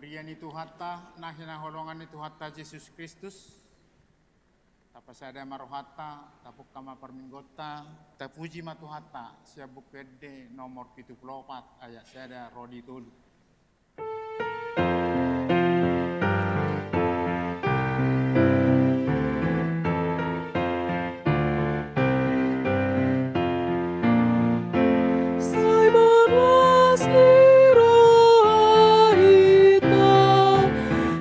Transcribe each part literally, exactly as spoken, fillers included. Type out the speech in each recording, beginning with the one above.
Huria ni Tuhanta, na hinaholongan ni Tuhanta Jesus Kristus, tapasada ma rohanta, tapungka ma parmingguonta, tapuji ma Tuhanta, sian Buku Ende nomor pitu pulu opat ayat sada ro di tolu. Sai marlas ni roha hita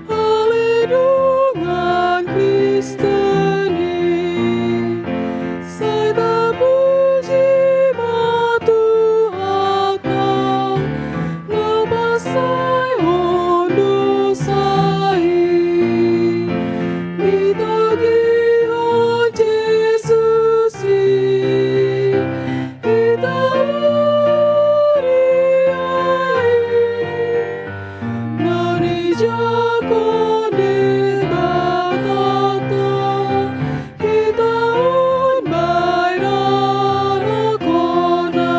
ale dongan Kristen i. Sai tapuji ma Tuhanta na pasaehon dosa i. Ditogihon Jesus i hita huria i. Na dijangkon Debatanta hita umbahen anakna.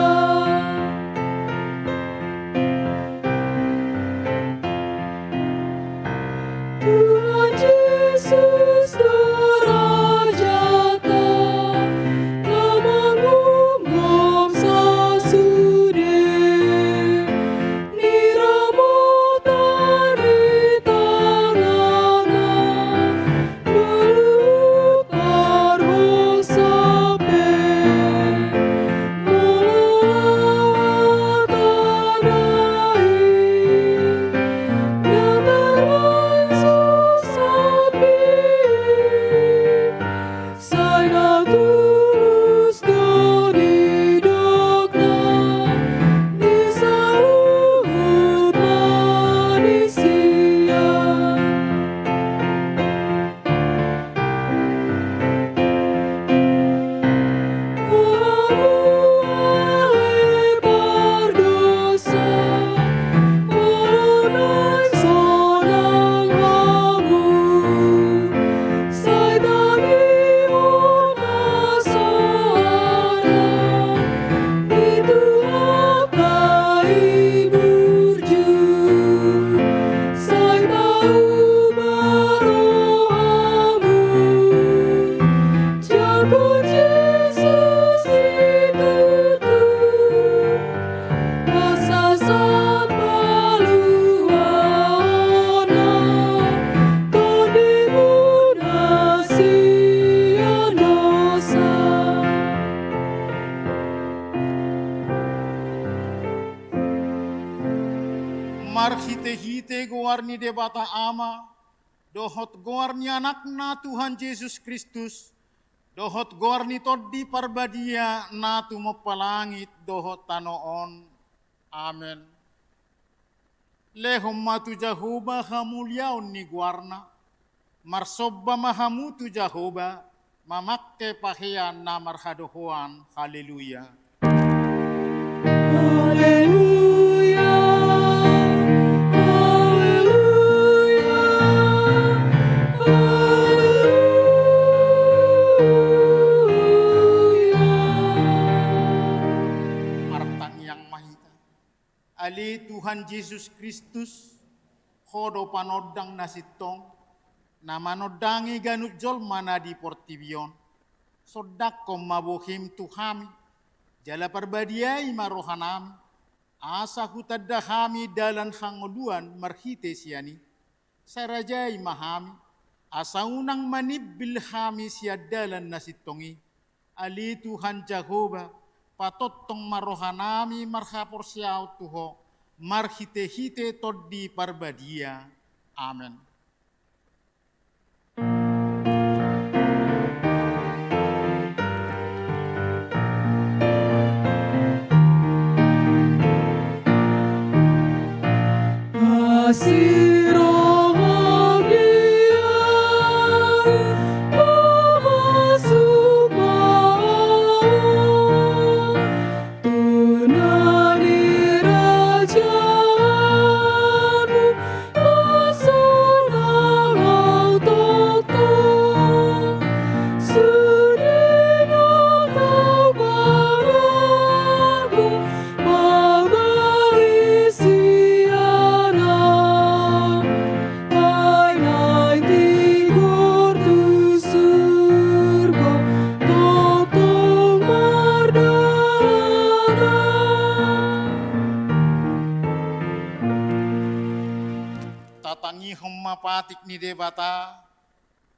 Tuhan Jesus do rajanta na mangomgom sasude ni ramotan di tanganna. Molo parhosa pe molo laho tano i na tarbaen sosot be. Sai na tulus do didokna di saluhut manisia. Hamu ale pardosa, molo naeng sonang hamu, sai tangihon ma soara di Tuhanta i burju. Sai paubah rohamu, jangkon Jesus situtu, asa sahat paluaonna tondimuna sian dosa. Marhitehite goar ni Debata Ama, dohot goar ni Anakna Tuhan Jesus Kristus, dohot goar ni Tondi Parbadia na tumompa langit dohot tano on. Amen. Lehon ma tu Jahowa hamuliaon ni goarna, marsomba ma hamu tu Jahowa, mamangke pahean na marhadohoan. Haleluya. Haleluya, haleluya, haleluya. Martangiang ma hita. Ale Tuhan Jesus Kristus, Ho do panondang na sintong, na manondangi ganup jolma na di portibi on. Sondanghon ma bohim tu hami, jala parbadiai ma rohanami, asa hutanda hami dalan hangoluan marhite sian i. Sai rajai ma hami, asa unang manimbil hami sian dalan na sintong i. Ale Tuhan Jahowa, patongtong ma rohanami marhaporseaon tu Ho, marhitehite Tondi Parbadia. Amen. Asi roham di ahu, pamasuk ma ahu tu na nirajaanmu, pasonang ahu tongtong. Sude do tau pangalaho, pamali sian ahu. Tangihon ma patik ni Debata,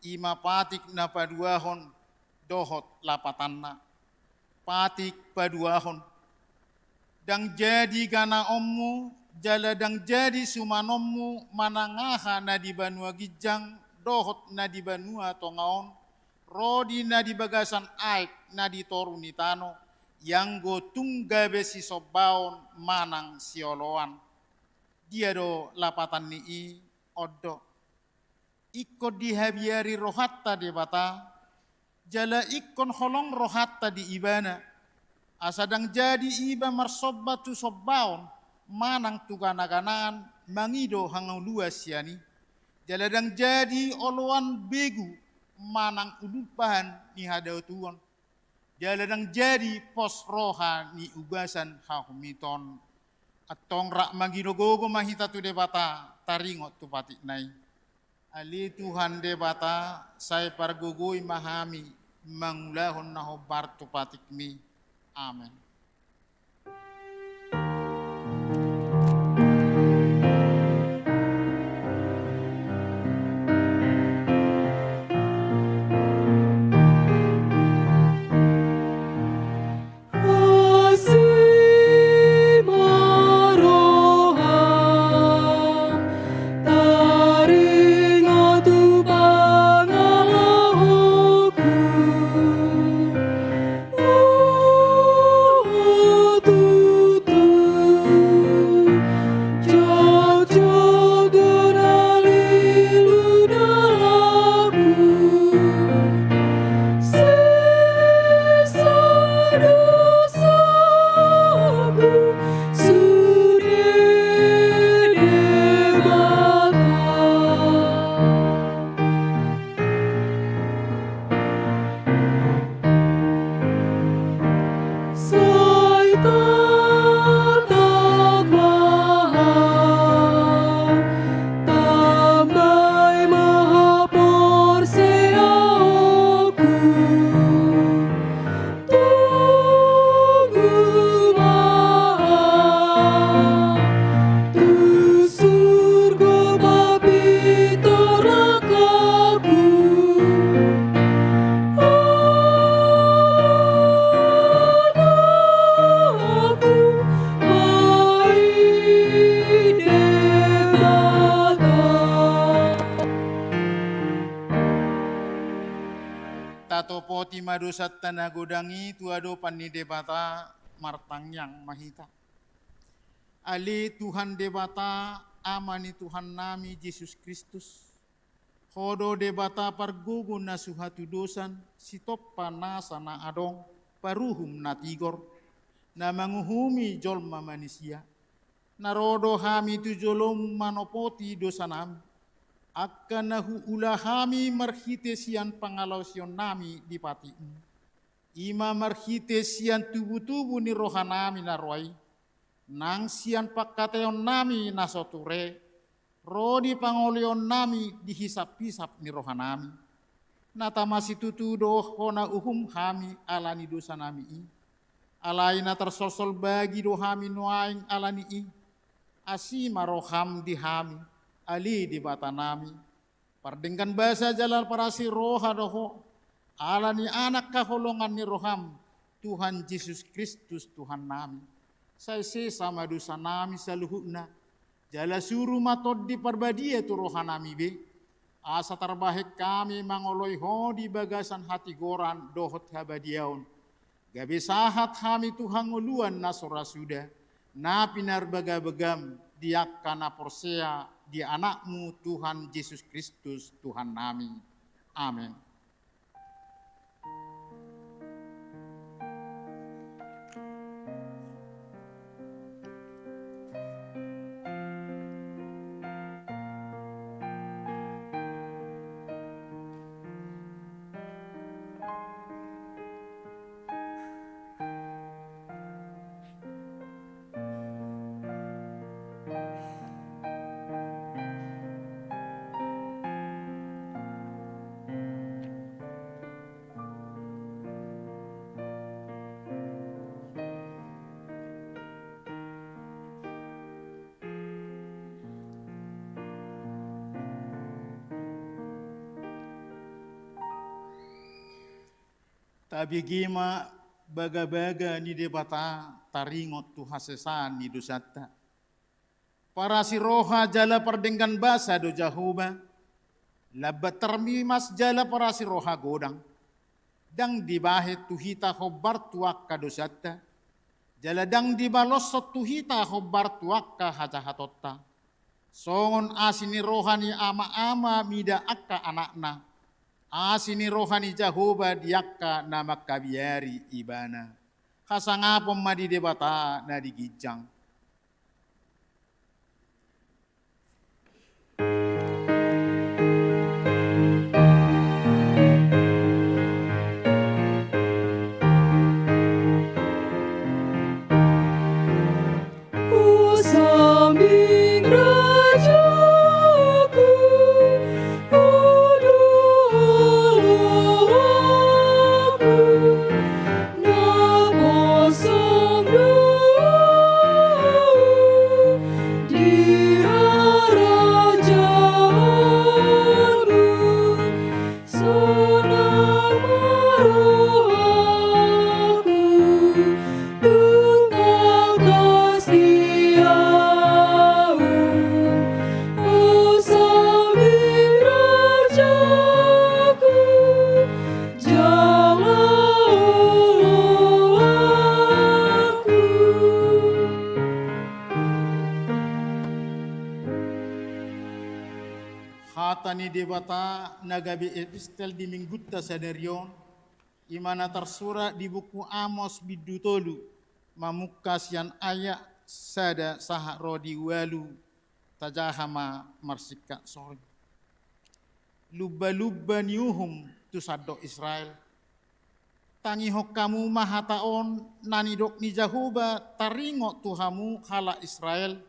i ma patik na paduahon dohot lapatanna. Patik paduahon. Ndang jadi ganaonmu, jala ndang jadi sumanonmu manang aha na di banua ginjang dohot na di banua tonga on, ro di na di bagasan aek na di toru ni tano, ianggo tung gabe sisombaon manang sioloan. Dia do lapatan ni i? On do. Ingkon dihabiari rohanta Debata, jala ingkon holong rohanta di Ibana, asa ndang jadi iba marsomba tu sombaon manang tu ganaganaan mangido hangoluan sian i, jala ndang jadi oloan begu manang ulumpahan ni hadaotuon, jala ndang jadi pos roha ni ugasan hahumiton. Antong rap mangido gogo ma hita tu Debata, taringot tu patikna i. Ale Tuhan Debata, sai pargogoi ma hami mangulahon na hombar tu patikmi. Amen. Asi ma roham, taringot tu pangalahoku. O tutu, jotjot do na lilu dalanku. Sesa dosaku sude Debata. Sai tatap ma, tambai ma haporseaonku. Tunggu ma, tu surgo papintor langkahku. Anakku ma i Debata. Tatopoti ma dosanta na godang i tu adopan ni Debata, martangiang ma hita. Ale Tuhan Debata, Ama ni Tuhannami Jesus Kristus, Ho do Debata pargogo na so hatudosan, sitompa nasa na adong, paruhum na tigor, na manguhumi jolma manisia. Na ro do hami tu jolomu manopoti dosanami, angka na huula hami marhite sian pangalaosionnami di patikmu. I ma marhite sian tubutubu ni rohanami na roa i, nang sian pangkataionnami na so ture, ro di pangoloionnami di hisaphisap ni rohanami. Na tama situtu do hona uhum hami ala ni dosanami i. Alai na tarsolsol bagi do hami nuaeng ala ni i. Asi ma roham di hami, ale Debatanami. Pardenggan basa jala parasi roha do Ho, ala ni Anak haholongan ni roham, Tuhan Jesus Kristus Tuhannami. Sai sesa ma dosanami saluhutna, jala suru ma Tondi Parbadia tu rohanami be, asa tarbahen hami mangoloi Ho di bagasan hatigoran dohot habadiaon. Gabe sahat hami tu hangoluan na so ra suda, na pinarbagabagam di angka na porsea di Anakmu Tuhan Jesus Kristus Tuhannami. Amen. Tabege ma bagabaga ni Debata taringot tu hasesaan ni dosanta. Parasi roha jala pardenggan basa do Jahowa, lambat tarmimas jala parasi roha godang. Ndang dibahen tu hita hombar tu angka dosanta, jala ndang dibaloshon tu hita hombar tu angka hajahatonta. Songon asi ni roha ni ama-ama mida angka anakna, asi ni roha ni Jahowa di angka na mangkabiari ibana. Hasangapon ma di Debata na di ginjang. Hata ni Debata na gabe epistel di Minggunta sadari on, i ma na tarsurat di buku Amos bindu tolu, mamungka sian ayat sada sahat ro di ualu. Tajaha ma marsingkat sori. Lumba-lumba ni uhum tu sandok Israel. Tangihon hamu ma hata on na nidok ni Jahowa taringot tu hamu halak Israel,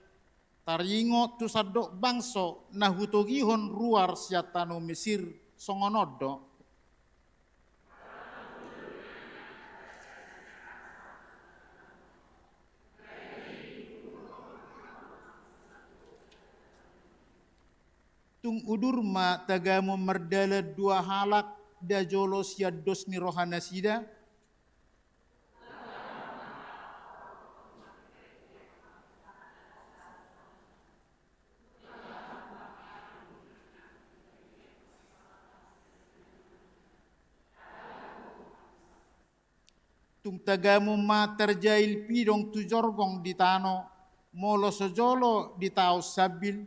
taringot tu sandok bangso na hutogihon ruar sian tano Mesir, songon on do. Tung udur ma tagamon mardalan dua halak, nda jolo sian dos ni rohanasida. Tung tagamon ma tarjail pidong tu jorgong di tano, molo so jolo ditaon sambil.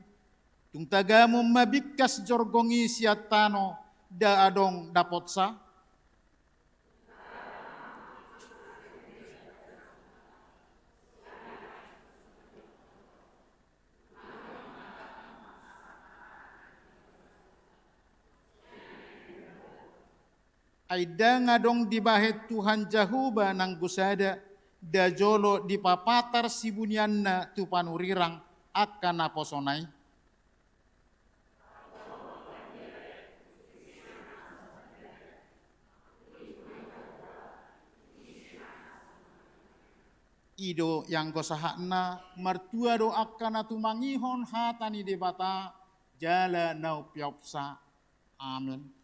Tung tagamon ma bingkas jorgong i sian tano, nda adong dapotsa. Ai ndang adong dibahen Tuhan Jahowa nanggo sada, nda jolo dipapatar sibunianna tu panurirang angka naposona i. I do ianggo sahatna, martua do angka na tumangihon hata ni Debata, jala na umpeopsa. Amen.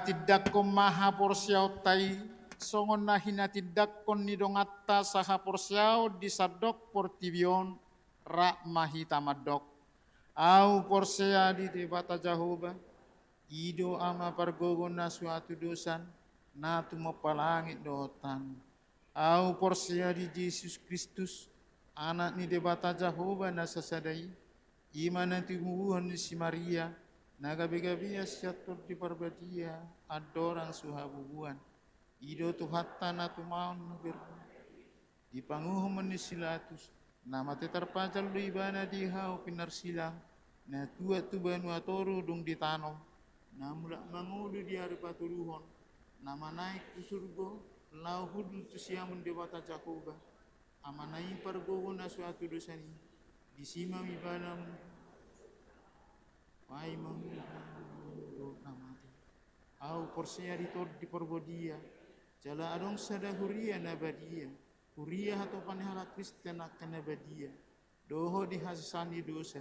Tindangkon ma haporseaonta i, songon na hinatindangkon ni donganta sahaporseaon di sandok portibi on, rap ma hita mandok: Ahu porsea di Debata Jahowa, i do Ama pargogo na so hatudosan, na tumompa langit dohot tano. Ahu porsea di Jesus Kristus, Anak ni Debata Jahowa na sasada i, i ma na tinubuhon ni si Maria, na gabe-gabean sian Tondi Parbadia, andorang so habubuan. I do Tuhanta na tumaon na ber-, di panguhumon ni si Pilatus, na mate tarpajal do ibana di hau pinarsilang, na tuat tu banua toru dung ditanom, na mulak mangolu di ari patoluhon, na manaek tu surgo, laho hundul tu siamun Debata Jahowa, Amana i pargogo na so hatudosan i, disi ma ibana mangolu, paima mangolu na mate. Ahu porsea di Tondi Parbadia, jala adong sada huria na badia, huria hatopan ni halak Kristen angka na badia, dohot di hasesaan ni dosa,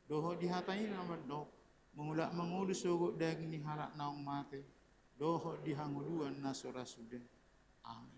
dohot di hata i na mandok, mangulak mangolu sogot daging ni halak naung mate, dohot di hangoluan na so ra suda. Amen.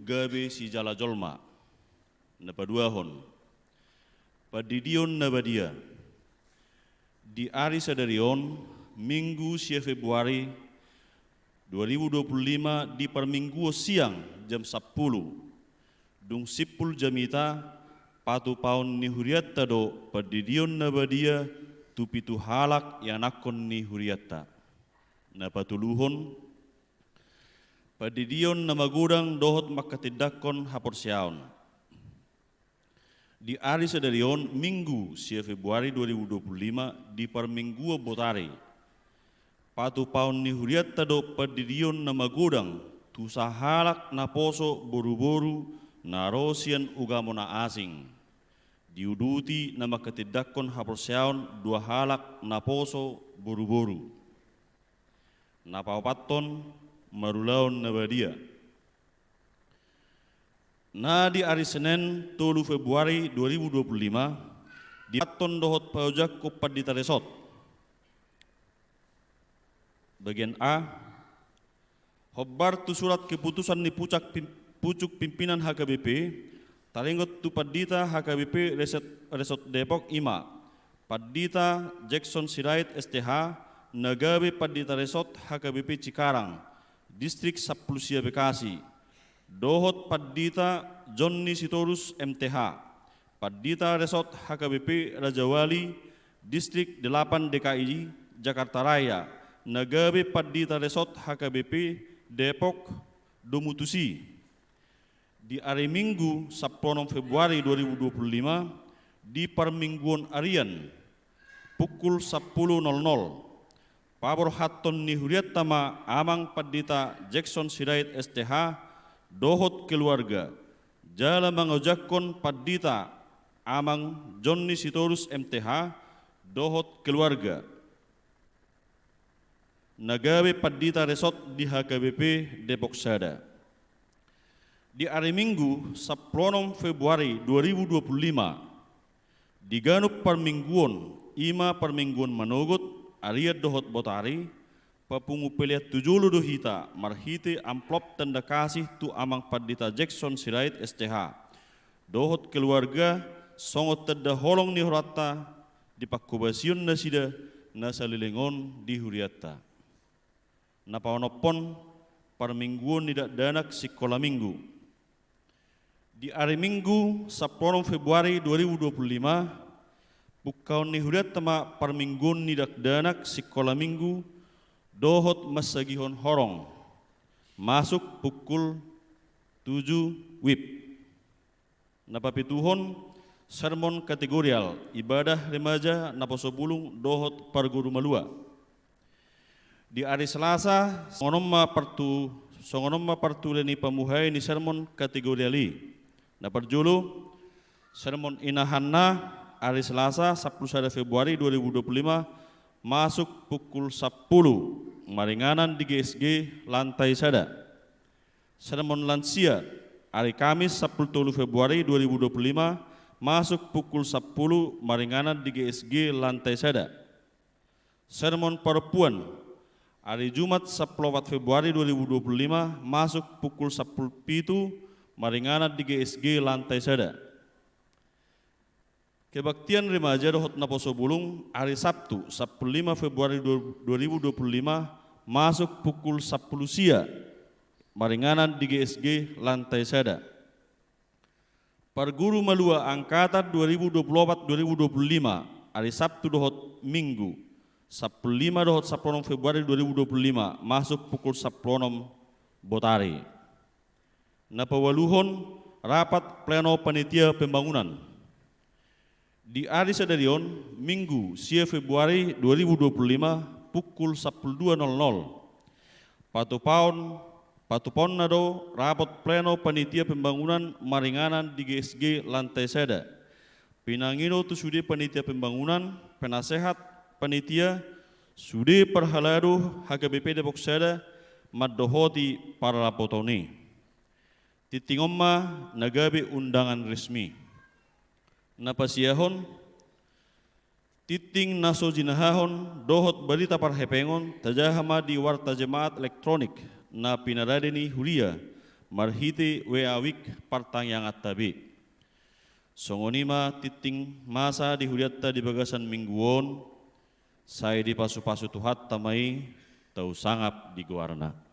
gabe sijala jolma. Na paduahon, pandidion na badia. Di ari sadari on, Minggu sia Februari dua ribu dua puluh lima, di parmingguon siang jam sampulu, dung simpul jamita, patupaon ni hurianta do pandidion na badia tu pitu halak ianakhon ni hurianta. Na patoluhon, pandidion na magodang dohot manghatindanghon haporseaon. Di ari sadari on, Minggu sia Februari dua ribu dua puluh lima, di parmingguon botari, patupaon ni hurianta do pandidion na magodang tu sahalak naposo boruboru na ro sian ugamo na asing, diuduti na manghatindanghon haporseaon dua halak naposo boruboru. Na paopathon, marulaon na badia. Na di ari Senen tolu Februari dua ribu dua puluh lima, dipathon dohot paojakhon pandita resort. Bagian A, hombar tu surat keputusan ni pucak pim-, pucuk pimpinan H K B P, taringot tu pandita H K B P Resort, Resort Depok, i ma Pandita Jackson Sirait, S T H, na gabe pandita resort H K B P Cikarang, Distrik Sampulu Sia Bekasi, dohot Pandita Jonni Sitorus, M T H, pandita resort H K B P Rajawali, Distrik Delapan D K I Jakarta Raya, na gabe pandita resort H K B P Depok Domutusi. Di ari Minggu sampulu onom Februari dua ribu dua puluh lima, di parmingguon arian, pukul sampulu nol nol, paborhathon ni hurianta ma Amang Pandita Jackson Sirait, S T H, dohot keluarga, jala mangojakhon Pandita Amang Jonni Sitorus, M T H, dohot keluarga, na gabe pandita resort di H K B P Depok Sada. Di ari Minggu sampulu onom Februari dua ribu dua puluh lima, di ganup parmingguon, i ma parmingguon manogot, arian dohot botari, papungu pelean tu jolo do hita marhite amplop tanda kasih tu Amang Pandita Jackson Sirait, S T H, dohot keluarga, songon tanda holong ni horanta di panghobasion nasida na saleleng on di hurianta. Na paonomhon, parmingguon ni dakdanak sikola Minggu. Di ari Minggu sampulu onom Februari dua ribu dua puluh lima, pungkaon ni hurianta ma parmingguon ni dakdanak sikola Minggu dohot mansagihon horong, masuk pukul tujuh W I B. Na papituhon, sermon kategorial, ibadah remaja, naposo bulung dohot parguru malua. Di ari Selasa, songon on ma partu-, songon on ma partulean ni pamuhai ni sermon kategorial i. Na parjolo, sermon inahanna, ari Selasa sampulu sada Februari dua ribu dua puluh lima, masuk pukul sampulu, maringanan di G S G lantai sada. Sermon lansia, ari Kamis sampulu tolu Februari dua ribu dua puluh lima, masuk pukul sampulu, maringanan di G S G lantai sada. Sermon parompuan, ari Jumat sampulu opat Februari dua ribu dua puluh lima, masuk pukul sampulu pitu, maringanan di G S G lantai sada. Kebaktian remaja dohot naposo bulung, ari Sabtu sampulu lima Februari dua ribu dua puluh lima, masuk pukul sampulu sia, maringanan di G S G lantai sada. Parguru malua angkatan dua ribu dua puluh opat dua ribu dua puluh lima, ari Sabtu dohot Minggu, sampulu lima dohot sampulu onom Februari dua ribu dua puluh lima, masuk pukul sampulu onom botari. Na paualuhon, rapat pleno panitia pembangunan. Di ari sadari on, Minggu, sia Februari dua ribu dua puluh lima, pukul sampulu dua nol nol, patupaon, patupaonna do rapat pleno panitia pembangunan maringanan di G S G lantai sada. Pinangido tu sude panitia pembangunan, penasehat panitia, sude parhalado H K B P Depok Sada, mandohoti parlapoton i. Tinting on ma na gabe undangan resmi. Na pasiahon, tinting na so jinahahon dohot barita parhepengon tajaha ma di warta jemaat elektronik na pinarade ni huria, marhite W A Week partangianganta be. Songon i ma tingting masa di huria-Ta di bagasan minggu on, sai dipasu-pasu Tuhanta ma i, tau sangap di goarna.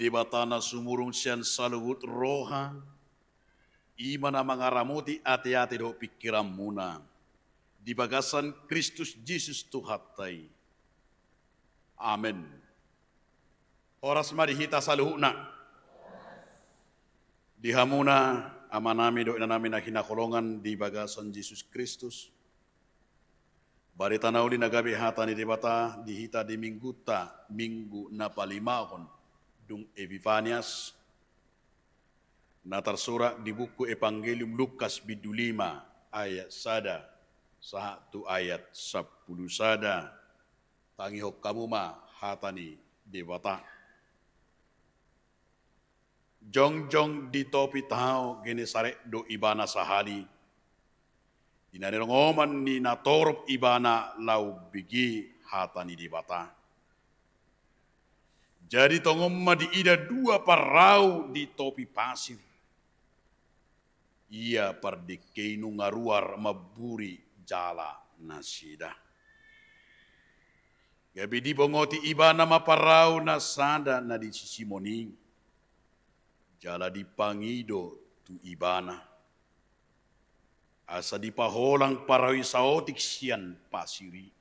Debata na sumurung sian saluhut roha, i ma na mangaramoti ateate dohot pingkiranmuna di bagasan Kristus Jesus Tuhanta i. Amen. Horas ma di hita saluhutna. Di hamuna amanami dohot inanami na hinaholongan di bagasan Jesus Kristus, barita na uli na gabe hata ni Debata di hita di Mingguta, Minggu na palimahon dung Epifanias, na tarsurat di buku Evangelium Lukas bindu lima ayat sada sahat tu ayat sampulu sada. Tangihon hamu ma hata ni Debata. Jongjong di topi tao Genesaret do ibana sahali. Di na nirongoman ni natorop ibana laho umbege hata ni Debata. Jadi tongon ma diida dua parau di topi pasir. Ia pardengke i nunga ruar mamburi jala nasida. Gabe dibongoti ibana ma parau na sada na di si Simon i, jala dipangido tu ibana, asa dipaholang parau i saotik sian pasir i.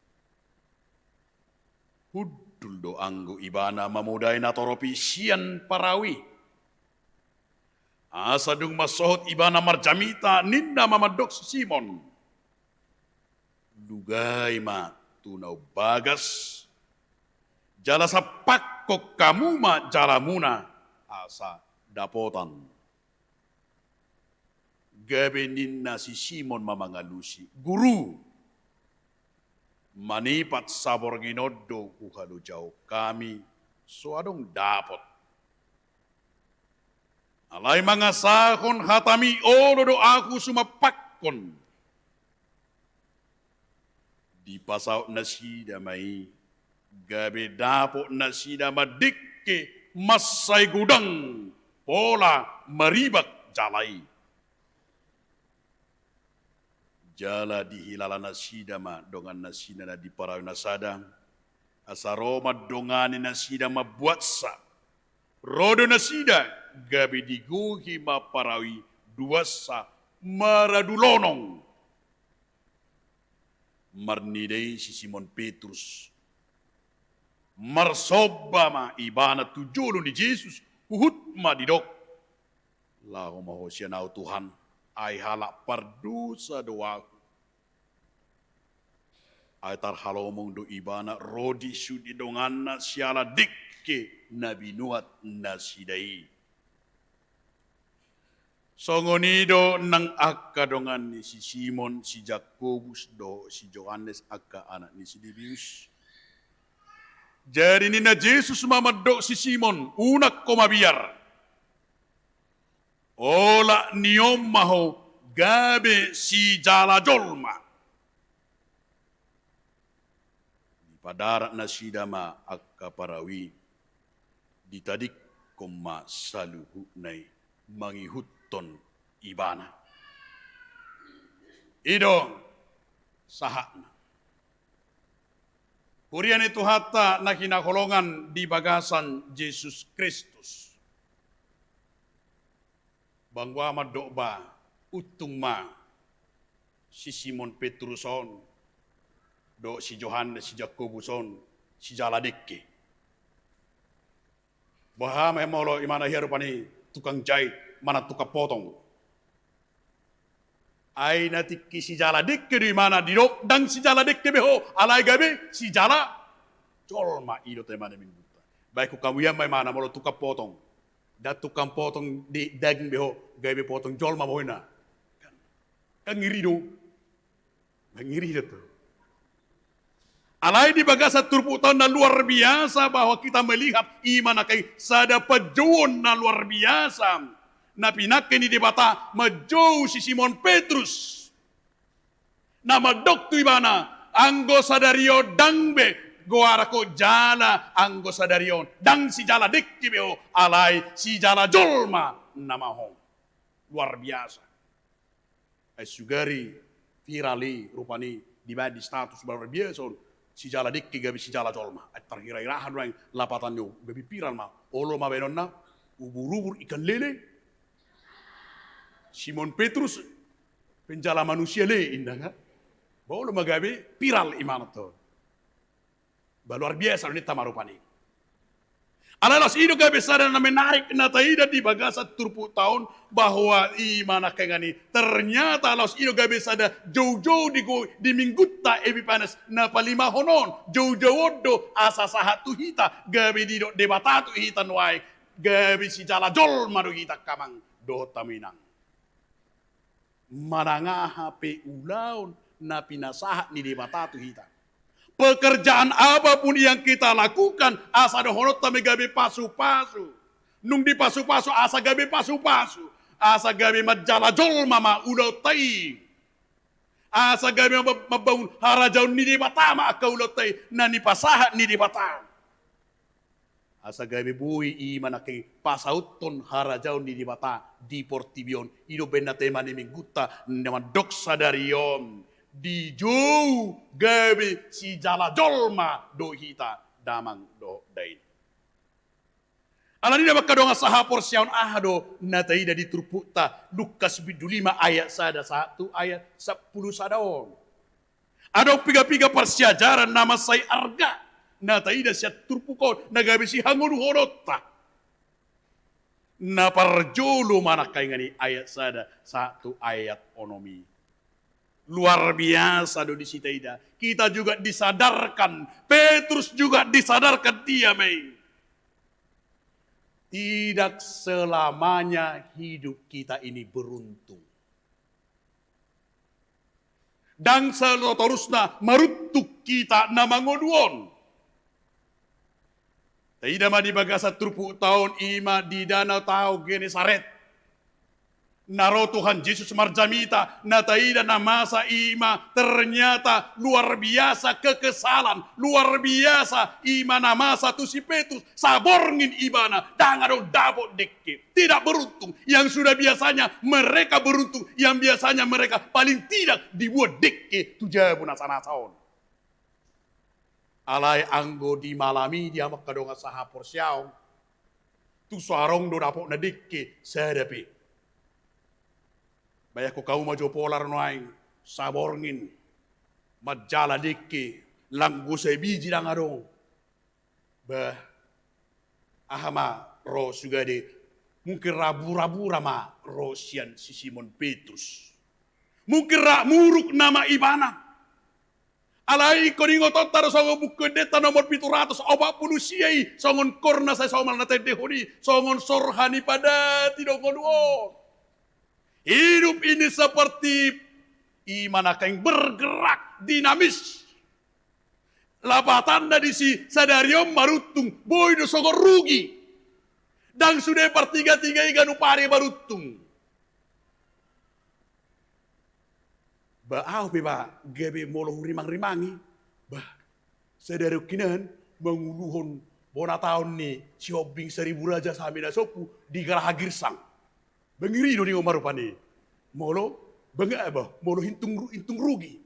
Hundul do anggo ibana mamodai natorop i sian parau i. Asa dung mansohot ibana marjamita, ninna ma mandok si Simon: Lugai ma tu na umbagas, jala sampakkon hamu ma jalamuna asa dapotan. Gabe ninna si Simon ma mangalusi: Guru, manipat saborngin on do huhalojahon hami, so adong dapot. Alai mangasahon hatami olo do ahu sumampakkon. Dipasaut nasida ma i, gabe dapot nasida ma dengke mansai godang pola maribak jala i. Jala dihilala nasida ma dongan nasida na di parau i na sada, asa ro mandongani nasida mambuatsa. Ro do nasida, gabe digohi ma parau i duansa maradu lonong. Marnida i si Simon Petrus marsomba ma ibana tu jolo ni Jesus, huhut ma didok: Laho ma ho sian ahu Tuhan, ai halak pardosa do ahu. Ai tarhalomong do ibana ro di sude donganna siala dengke na binuat nasida i. Songon i do nang angka dongan ni si Simon, si Jakobus dohot si Johannes, angka anak ni si Zebedeus. Jadi ninna Jesus ma mandok si Simon: Unang ho mabiar. Olat ni on ma ho gabe sijala jolma. Dipadarat nasida ma angka parau i, ditadingkon ma saluhutna i mangihuthon ibana. I do sahatna. Huria ni Tuhanta na hinaholongan di bagasan Jesus Kristus. Bangua mandok ba, untung ma si Simon Petrus on, dohot si Johannes, si Jakobus on, sijala dengke. Boha ma molo imana hea rupani tukang jait, manang tukang potong. Ai na tingki sijala dengke do imana didok, ndang sijala dengke be ho, alai gabe sijala jolma. I do tema ni Minggunta. Baen hamu ia ma imana molo tukang potong. Ndang tukang potong di daging be ho, gabe potong jolma ma ho inna. Kan ngeri do. Kan ngeri do tu. Alai di bagasan turpukta on na luar biasa bahwa kita melihat imana kai sada panjouon na luar biasa. Na pinangke ni Debata manjou si Simon Petrus. Na mandok tu ibana, anggo sadari on ndang be goaran ho jala, anggo sadari on ndang sijala dengke be ho, alai sijala jolma nama ho. Luar biasa. Ai sugari viral i rupani dibaen di status luar biasa on. Sijala dengke gabe sijala jolma. Ai tarhira-hirahan nuaeng lapatan ni on, gabe viral ma. Olo ma baenonna, ubur-ubur ikan lele. Simon Petrus, penjala manusia lele, inda kan? Ba olo ma gabe viral i manat on. Ba luar biasa do ninta ma rupani. Alai laos i do gabe sada na menarik na taida di bagasan turpukta on, bahwa i ma nangkaningan i, ternyata laos i do gabe sada joujou di go-, di minggunta Epifanes na palimahon on, joujou on do asa sahat tu hita, gabe didok Debata tu hita nuaeng, gabe sijala jolma do hita angka amang dohot hamu inang. Manang aha pe ulaon na pinasahat ni Debata tu hita. Pekerjaan apa pun yang kita lakukan, asa dohononta ma i gabe pasu-pasu. Nung dipasupasu, asa gabe pasu-pasu. Asa gabe manjala jolma ma ulaonta i. Asa gabe mam-, mambangun harajaon ni Debata ma angka ulaonta i, na nipasahat ni Debata. Asa gabe boi i ma nangkin pasauthon harajaon ni Debata di portibi on. I do umbahen na tema ni minggunta na mandok sadari on. Dijou gabe sijala jolma do hita damang dohot dainang. Alani i angka dongan sahaporseaon, aha do na taida di turpukta Lukas bindu lima ayat sada sahat tu ayat sampulu sada on. Adong piga-piga parsiajaran na mansai arga na taida sian turpuk on na gabe sihangoluhononta. Na parjolo ma nangkaningan i ayat sada sahat tu ayat onom i. Luar biasa do disi taida. Kita juga disadarkan, Petrus juga disadarkan dia ma i. Tidak selamanya hidup kita ini beruntung. Ndang satorusna maruntung hita na mangolu on. Taida ma di bagasan turpukta on, i ma di danau tao Genesaret. Na ro Tuhan Jesus marjamita, na taida na masa i ma ternyata luar biasa kekesalan, luar biasa i ma na masa tu si Petrus, saborngin ibana, ndang adong dapot dengke. Tidak beruntung. Yang sudah biasanya mereka beruntung, yang biasanya mereka paling tidak dibuat dengke tu jabu na sanasa on. Alai anggo di malam i di hamu angka dongan sahaporseaon, tung so adong do dapotna dengke sada pe. Bayangkon hamu ma jo pola nuaeng, saborngin, manjala dengke, langgo sabiji ndang adong. Bah, aha ma ro sugade, mungkin ra bura-bura ma ro sian si Simon Petrus. Mungkin ra muruk nama ibana. Alai ingkon ingotonta do songon Buku Endenta nomor pitu ratus opat pulu sia i, songon korna sai somal na taendehon i, songon sorha ni padati do ngolu on. Hidup ini seperti i ma nangkaning bergerak, dinamis. Lapatanna disi sadari on maruntung, boi do songon rugi. Ndang sude partiga-tiga i ganup ari maruntung. Ba ahu pe ba gabe molo hurimang-rimangi. Bah, sadari on hinan manguluhon bona taon ni Sihombing Saribu Raja Saminasompu di Garaha Girsang. Ba ngeri do ningon ma rupani. Molo, ba nga, bah, molo intung ru-, intung rugi.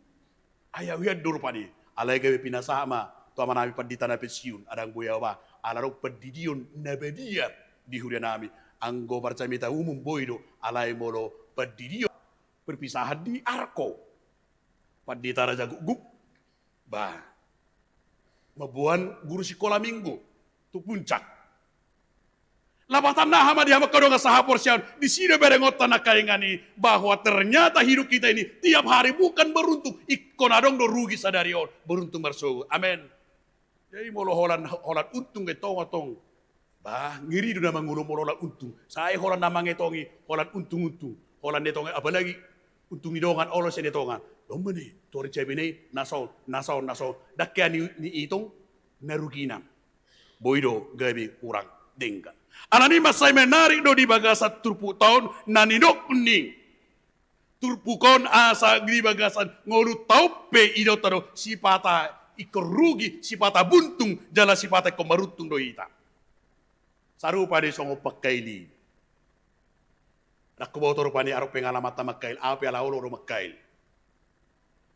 Ai ahu hian do rupani. Alai gabe pinasahat ma tu amanami pandita na pensiun, ndang boi ahu ba. Ala adong pandidion na badia di hurianami. Anggo marjamita umum boi do, alai molo pandidion perpisahan di Arko. Pandita Raja Guguk. Bah. Mamboan guru sikola minggu tu Puncak. Lapatanna aha ma di hamu angka dongan sahaporseaon, disi do berengonta nangkaningan i, bahwa ternyata hidup kita ini tiap hari bukan beruntung, ingkon adong do rugi sadari on, beruntung marsogot. Amen. Jadi molo holan, holan untung i tong, tong. Bah, ngeri do na mangolu molo holan untung. Sai holan na mangetongi, holan untung-untung. Holan na etongi, apalagi untung ni dongan, olo sian etongan. Domma ni, tor jabi na i, na son, na son, na son. Ndang hea ni, ni itong na rugina. Boi do gabe hurang denggan. Alani i mansai menarik do di bagasan turpukta on na nidok ni turpuk on asa di bagasan ngolunta on pe idaonta do sipata ingkon rugi, sipata buntung, jala sipata ingkon maruntung do hita. Sarupa do i songon pangkail i. Ndang huboto rupani adong pengalamanta mangkail, ahu pe ala olo do mangkail.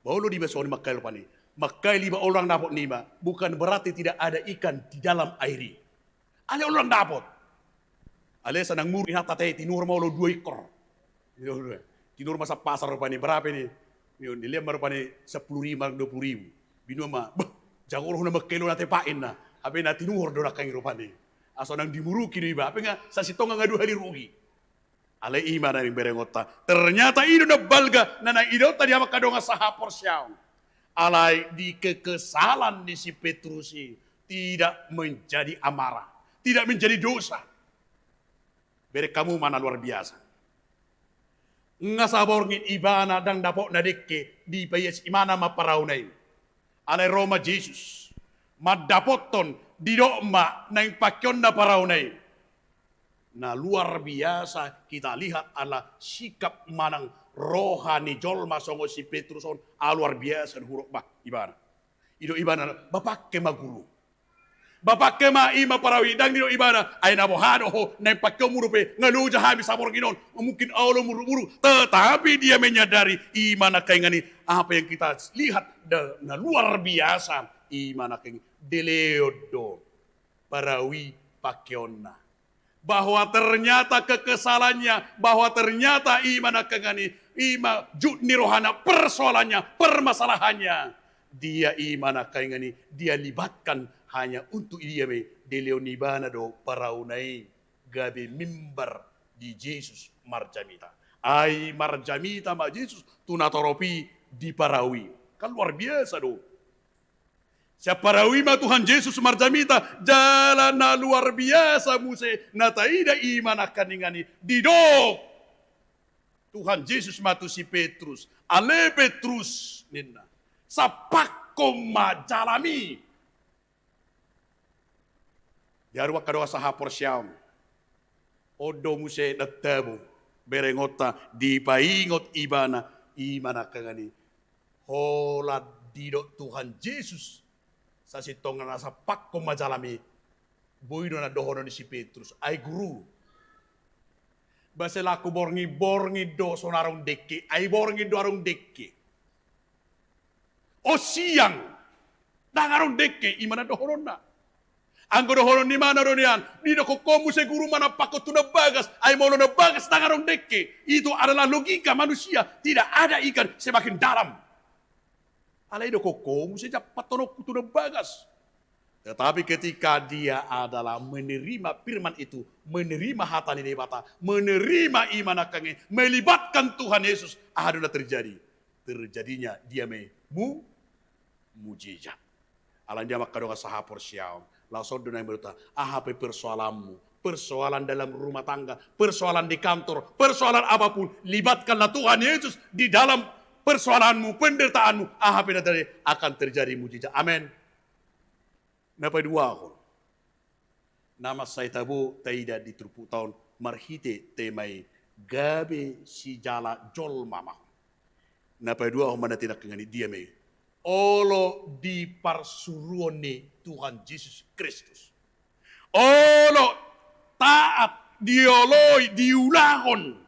Ba olo do iba songon i mangkail rupani. Mangkail iba olo ndang dapot niba, bukan berarti tidak ada ikan di dalam air i. Alai olo ndang dapot. Alai sai nang muruk inanta te, tinuhor ma olo dua ikor. Tinuhor ma sampasar rupani, berapa ini? Ni, dilean ma rupani sampulu ribu, dua pulu ribu. Binoan ma, bah, jago roha na mangkail on ate, pain na. Hape na tinuhor do nangkaning rupani. Asa nang dimuruki do iba, hape nga sasintongna nga dua hali rugi. Alai i ma naeng berengonta. Ternyata i do na balga na naeng idaonta di hamu angka dongan sahaporseaon. Alai di kekesalan ni si Petrus i tidak menjadi amarah, tidak menjadi dosa. Bereng hamu ma na luar biasa. Nga saborngin ibana ndang dapotna dengke, dipaias ibana ma parauna i. Alai ro ma Jesus mandapothon, didok ma naeng pangkeonna parauna i. Na luar biasa kita lihat adalah sikap manang roha ni jolma songon si Petrus on, ah, luar biasa do hudok, bah, ibana. Didok ibana, bah, pangke ma Guru. Bah, pangke ma, i ma parau i. Ndang didok ibana, ai na boha do ho, naeng pangkeonmu dope, nga loja hami saborngin on, mungkin olo muruk-muruk, tetapi dia menyadari, i ma nangkaningan i, apa yang kita lihat da-, na luar biasa, i ma nangkaningan i, dilehon do parau i pangkeonna. Bahwa ternyata kekesalannya, bahwa ternyata i ma nangkaningan i, i ma jut ni rohana, persoalannya, permasalahannya, dia i ma nangkaningan i, dia libatkan hanya untuk dia ma i, dilehon ibana do parauna i gabe mimbar di Jesus marjamita. Ai marjamita ma Jesus tu natorop i di parau i. Kan luar biasa do. Sian parau i ma Tuhan Jesus marjamita, jala na luar biasa muse na taida i ma nangkaningan i, didok Tuhan Jesus ma tu si Petrus, ale Petrus, ninna, sampakkon ma jalam i. Di hamu angka dongan sahaporseaon, on do muse na tabo berengonta, dipaingot ibana, i ma nangkaningan i, holan didok Tuhan Jesus sasintongna na sampakkon ma jalam i, boi do na dohonon ni si Petrus, ai Guru, bah, sai laku borngin-borngin do so na adong dengke, ai borngin do adong dengke. O siang, ndang adong dengke, i ma na dohononna. Anggo dohonon ni ibana do nian, didokkon ho muse Guru manampakkon tu na bagas, ai molo na bagas ndang adong dengke, itu adalah logika manusia, tidak ada ikan semakin dalam. Alai didokkon ho muse jampathononku tu na bagas. Tetapi ketika dia adalah menerima firman itu, menerima hata ni Debata, menerima i ma nangkaningan i, melibatkan Tuhan Yesus, aha do na terjadi? Terjadinya dia ma i mu-, mujizat. Alani i ma angka dongan sahaporseaon, laos on do naeng berengonta, aha pe persoalanmu, persoalan dalam rumah tangga, persoalan di kantor, persoalan apapun, libatkanlah Tuhan Yesus di dalam persoalanmu, penderitaanmu, aha pe na terjadi, akan terjadi mujizat. Amen. Na paduahon, na mansai tabo taida di turpukta on marhite tema i, gabe sijala jolma ma ho. Na paduahon ma na tinangkingan i, dia ma i? Olo di parsuruon ni Tuhan Jesus Kristus. Olo taat, dioloi, diulahon.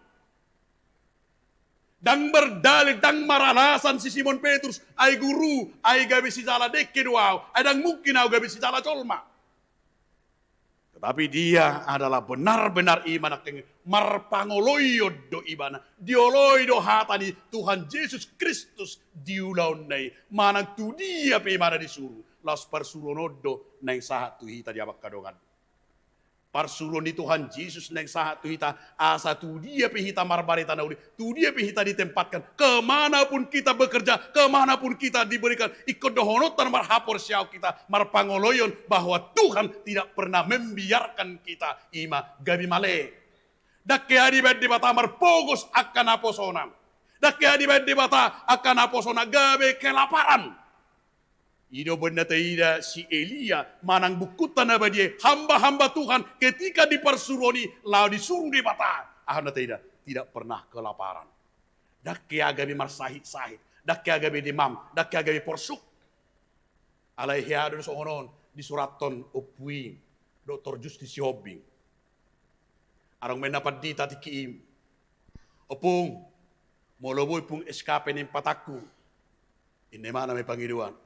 Ndang mardalil, ndang maralasan si Simon Petrus, ai Guru, ai gabe sijala dengke do ahu, ai ndang mungkin ahu gabe sijala jolma. Tetapi dia adalah benar-benar i ma nangkaningan i, marpangoloion do ibana, dioloi do hata ni Tuhan Jesus Kristus di ulaonna i, manang tu dia pe ibana disuru, laos parsuruon on do naeng sahat tu hita di hamu angka dongan. Parsuruon ni Tuhan Jesus naeng sahat tu hita, asa tu dia pe hita marbarita na uli, tu dia pe hita ditempatkan, ke mana pun kita bekerja, ke mana pun kita diberikan, ingkon dohononta na marhaporseaon hita, marpangoloion bahwa Tuhan tidak pernah membiarkan kita, i ma gabe male. Ndang hea dibaen Debata marpogos angka naposona. Ndang hea dibaen Debata angka naposona gabe kelaparan. I do umbahen na taida si Elia manang bungkunta na badia i, hamba-hamba Tuhan, ketika di parsuruon i laho disuru Debata, aha na taida? Tidak pernah kelaparan. Ndang hea gabe marsahit-sahit, ndang hea gabe demam, ndang hea gabe porsuk. Alai hea do songon on disurathon ompu i, Doktor Justi Sihombing. Adong ma inna pandita tingki i, "Ompung, molo boi pung S K P ni empatangku." Inna imana ma i pangidoan,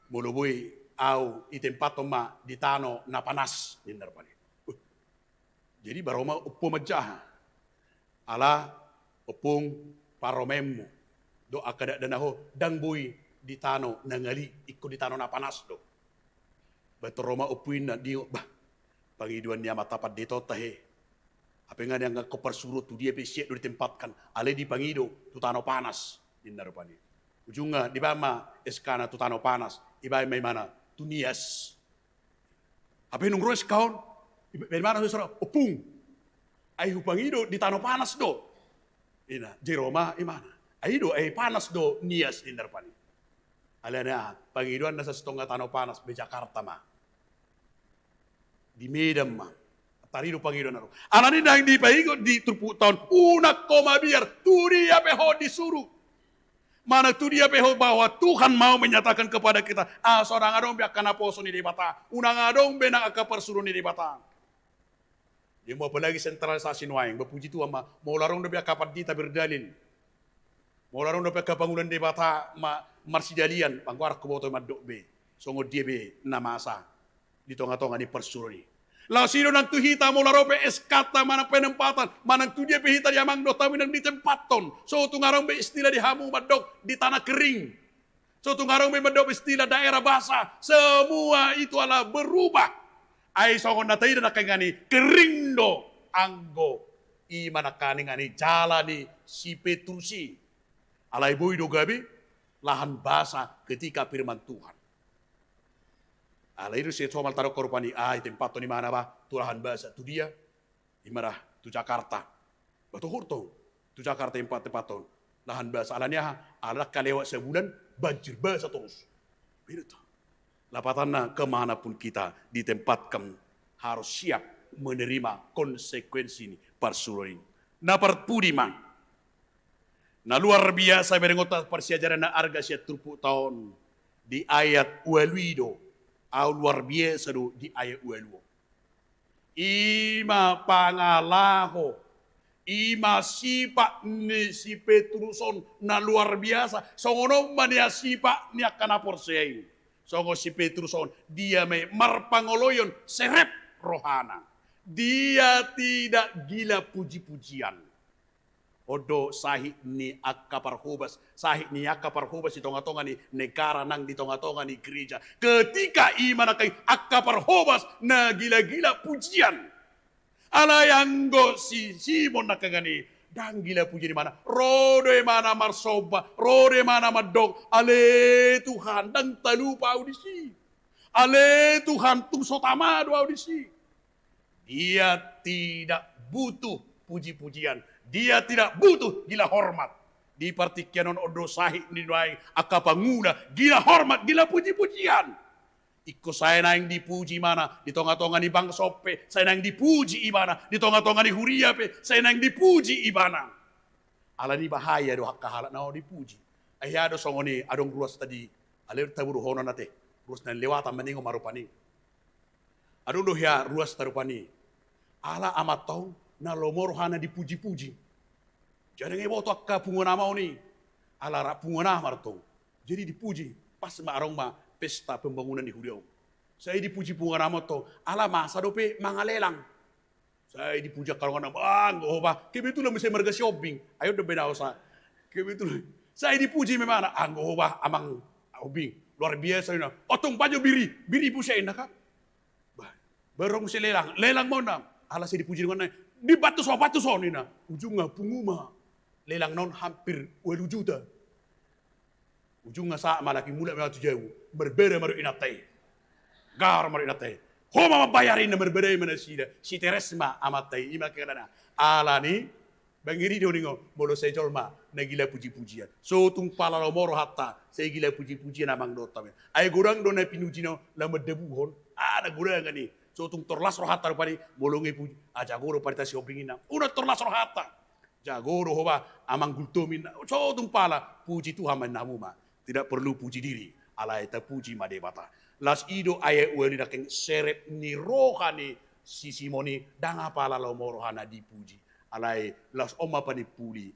Molo boi au, ditempathon ma di tano na panas, ninna rupani. Uh, jadi baru ma ompu manjaha. Ala ompung, parumaenmu dohot angka dakdanak ho ndang boi di tano na ngali, ingkon di tano na panas do. Ba torus ma ompu ninna, didok, bah, pangidoan ni amanta pandita on tahe. Hape nga nian angka parsuru on, tu dia pe siap do ditempatkan, alai dipangido tu tano panas, ninna rupani. Ujungna dibaen ma S K-na tu tano panas, dibaen ma imana tu Nias. Hape nunga ro S K on, dibaen imana tu Nias, ompung, ai hupangido di tano panas do. Ninna, jadi ro ma imana. Ai i do, ai panas do Nias, ninna rupani. Alana aha? Pangidoanna sasintongna tano panas pe Jakarta ma. Di Medan ma. Tarido pangidoanna ro. Alani naeng dipaingot di turpukta on, unang ho mabiar, tu dia pe ho disuru. Manang tu dia pe ho, bahwa Tuhan mau menyatakan kepada kita, asa unang adong be angka naposo ni Debata, unang adong be nang angka parsuru ni Debata. Dia mau apalagi sentralisasi nuaeng, ba puji Tuhan ma, molo adong dope angka pandita berdalil. Molo adong dope angka pangula ni Debata ma-, marsidalian, anggo arang huboto mandok be, songon dia be na masa di tongatonga ni parsuruon i. Laos i do nang tu hita, molo ro pe S K-ta manang penempatan, manang tu dia pe hita di amang dohot hamu inang ditempathon, so tung adong be istilah di hamu mandok di tanah kering. So tung adong be mandok istilah daerah basah, semua itu ala berubah. Ai songon na taida nangkaningan i, kering do anggo i ma nangkaningan i jala ni si Petrus i. Alai boi do gabe lahan basah ketika firman Tuhan. Alai i do sian somal tadok rupani, ai tempathon imana ba tu lahan basah, tu dia? Imana tu Jakarta. Ba tohor tong, tu Jakarta tempat-, tempathon lahan basah. Alani aha? Ala ndang lewat sabulan, banjir basah torus. Begitu. Lapatanna, kemanapun kita ditempatkan, harus siap menerima konsekuensi ni parsuruon i. Na parpudi ma, na luar biasa, berengonta parsiajaran na arga sian turpukta on, di ayat ualu i do. Au luar biasa do di ayat ualu on. I ma pangalaho, i ma sipat ni si Petrus on na luar biasa. Songon on ma nian sipat ni angka na porsea i. Songon si Petrus on, dia ma i marpangoloion, serep rohana. Dia tidak gila puji-pujian. On do sahit ni angka parhobas, sahit ni angka parhobas di tongatonga ni negara nang di tongatonga ni gereja. Ketika i ma nangkaningan angka parhobas na gila-gila pujian. Alai anggo si Simon nangkaningan i ndang gila pujian imana. Ro do imana marsomba, ro do imana mandok, ale Tuhan, ndang talupa au disi. Ale Tuhan, tung so tama do au disi. Dia tidak butuh puji-pujian. Dia tidak butuh gila hormat. Di partingkian on, on do sahit ni nuaeng angka pangula, gila hormat, gila puji-pujian. Ingkon sai naeng dipuji imana di tongatonga ni bangso pe, sai naeng dipuji imana di tongatonga ni huria pe, sai naeng dipuji imana. Alani bahaya do angka halak na dipuji. Ai aha do songon i, adong ruas tadi, ale taboto honon ate, ruas na lewatan maningon ma rupani. Adong do hea ruasta rupani. Ala amanta on na lomo rohana dipuji-puji. Jadi nga iboto angka punguan ama on i. Ala rap punguan ama do tong. Jadi dipuji. Pas ma adong ma pesta pembangunan di huria on. Sai dipuji punguan ama on tong. Ala masa dope mangalelang. Sai dipuji angka dongan, anggo ho bah, kebetulan muse marga Sihombing. Ai on do umbahen au sa. Kebetulan. Sai dipuji ma imana, anggo ho bah, amang Hombing. Luar biasa ninna. Oto baen jo biri, biri muse ninna kan. Bah, baru muse lelang, lelang ma on. Ala sai dipuji donganna. Dibantu so, bantu so ninna. Ujungna pungu ma. Lelangna on hampir ualu juta. Ujungna sahat ma halak i, mulak ma tu jabu, marbada ma dohot inanta i. Gaor ma dohot inanta i. Ho ma mambayar ninna, marbada i ma nasida. Siteres ma amanta i, i ma keadaan. Alani, bangiri do ninna, molo sai jolma na gila puji-pujian. So tung pala lomo rohanta sai gila puji-pujian amang dohot hamu. Ai godang do na pinujina on, laho mandabuhon. Ah, na godang i. So tung torlas rohanta rupani, molo nga dipuji. Ah, jago do pandita Sihombing ninna. Unang torlas rohanta. Jago do ho bah, amang gultom ninna. So tung pala, puji Tuhan ma ninna hamu ma. Tidak perlu puji diri, alai tapuji ma Debata. Laos i do ayat ualu i nangkin, serep ni roha ni si Simon i, ndang apala lomo rohana dipuji. Alai laos on ma panimpuli,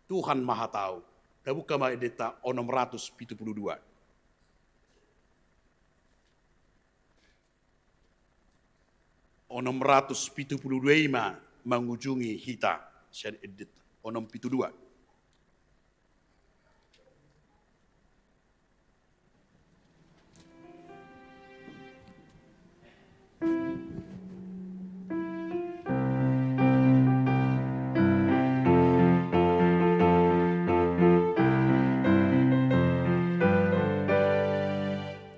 Tuhan Mahatau. Tabuka ma endenta onom ratus pitu pulu dua. Onom ratus pitu pulu dua i ma mangujungi hita sian endenta. Onom pitu dua.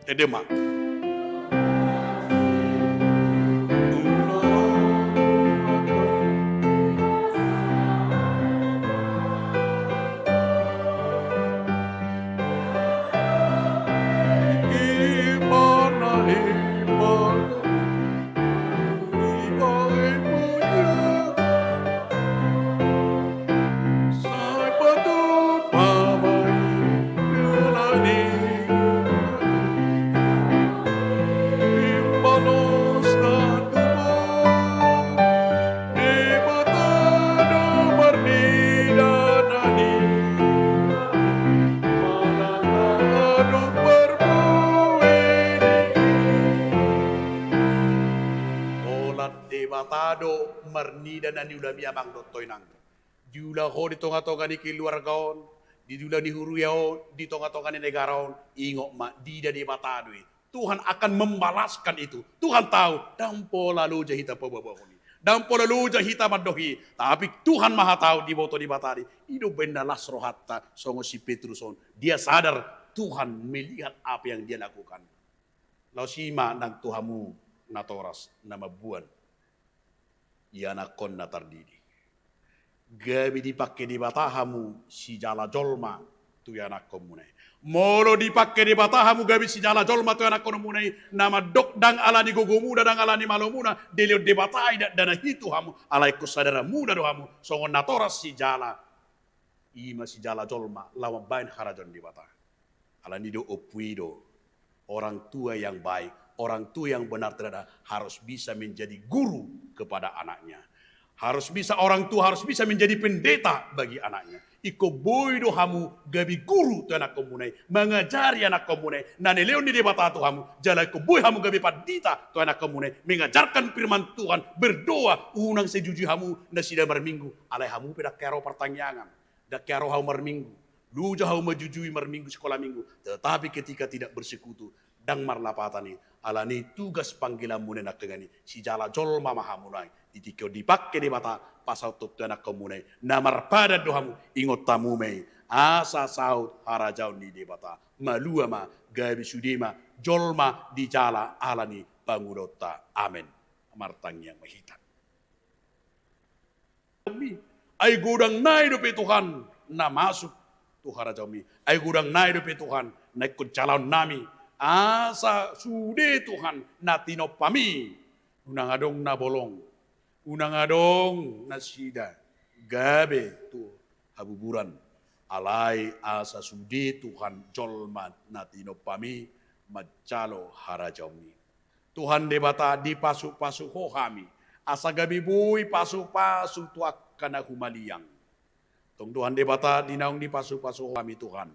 Ende ma. Holan Debata do marnida na niulami, amang dohot inang. Diula ho di tonga-tonga ni keluarga on, di diula ni huria on, di tonga-tonga ni negara on, ingot ma, diida Debata do i. Tuhan akan membalaskan itu. Tuhan tahu, ndang pola loja hita paboaboahon i. Ndang pola loja hita mandok i. Tapi Tuhan Maha Tahu, diboto Debata do i. I do umbahen na las rohanta, songon si Petrus on. Dia sadar, Tuhan melihat apa yang dia lakukan. Laos i ma nang tu hamu natoras na mamboan ianakhon na tardidi. Gabe dipangke Debata hamu sijala jolma tu ianakhonmuna i. Molo dipangke Debata hamu gabe sijala jolma tu ianakhonmuna i, na mandok ndang ala ni gogomuna, ndang ala ni malomuna dilehon Debata i dakdanak i tu hamu, alai ingkon sadaranmuna do hamu songon natoras sijala, i ma sijala jolma laho mambahen harajaon Debata. Alani do ompu i do, orang tua yang baik, orang tua yang benar terhadap, harus bisa menjadi guru kepada anaknya. Harus bisa, orang tua harus bisa menjadi pendeta bagi anaknya. Ingkon boi do hamu gabe guru tu ianakhonmuna i, mangajari ianakhonmuna i na nilehon ni Debata tu hamu, jala ingkon boi hamu gabe pandita tu ianakhonmuna i, mengajarkan firman Tuhan, berdoa, unang sai jujui hamu nasida marminggu, alai hamu pe ndang hea ro partangiangan. Ndang hea ro hamu marminggu, loja hamu manjujui marminggu, sikola minggu, tetapi ketika tidak bersekutu, ndang marlapatan i. Alani i tugas panggilanmuna i nangkiningan i, sijala jolma ma hamu nuaeng. Di tingki on dipangke Debata pasaut tu ianakhonmuna i, na marpadan do hamu, ingot hamu ma i, asa saut harajaon ni Debata. Malua ma, gabe sude ma jolma dijala ala ni pangulaonta. Amen. Martangiang ma hita. Ai godang nai dope Tuhan na masuk tu harajaonmi. Ai godang nai dope Tuhan na ingkon jalaonnami. Asa sude Tuhan na tinompami, unang adong na bolong, unang adong nasida gabe tu habuburan. Alai asa sude Tuhan jolma na tinompami manjalo harajaonmi. Tuhan Debata, dipasupasu Ho hami, asa gabe boi pasupasu tu angka na humaliang. Tong Tuhan Debata, di naung dipasupasu Ho hami Tuhan,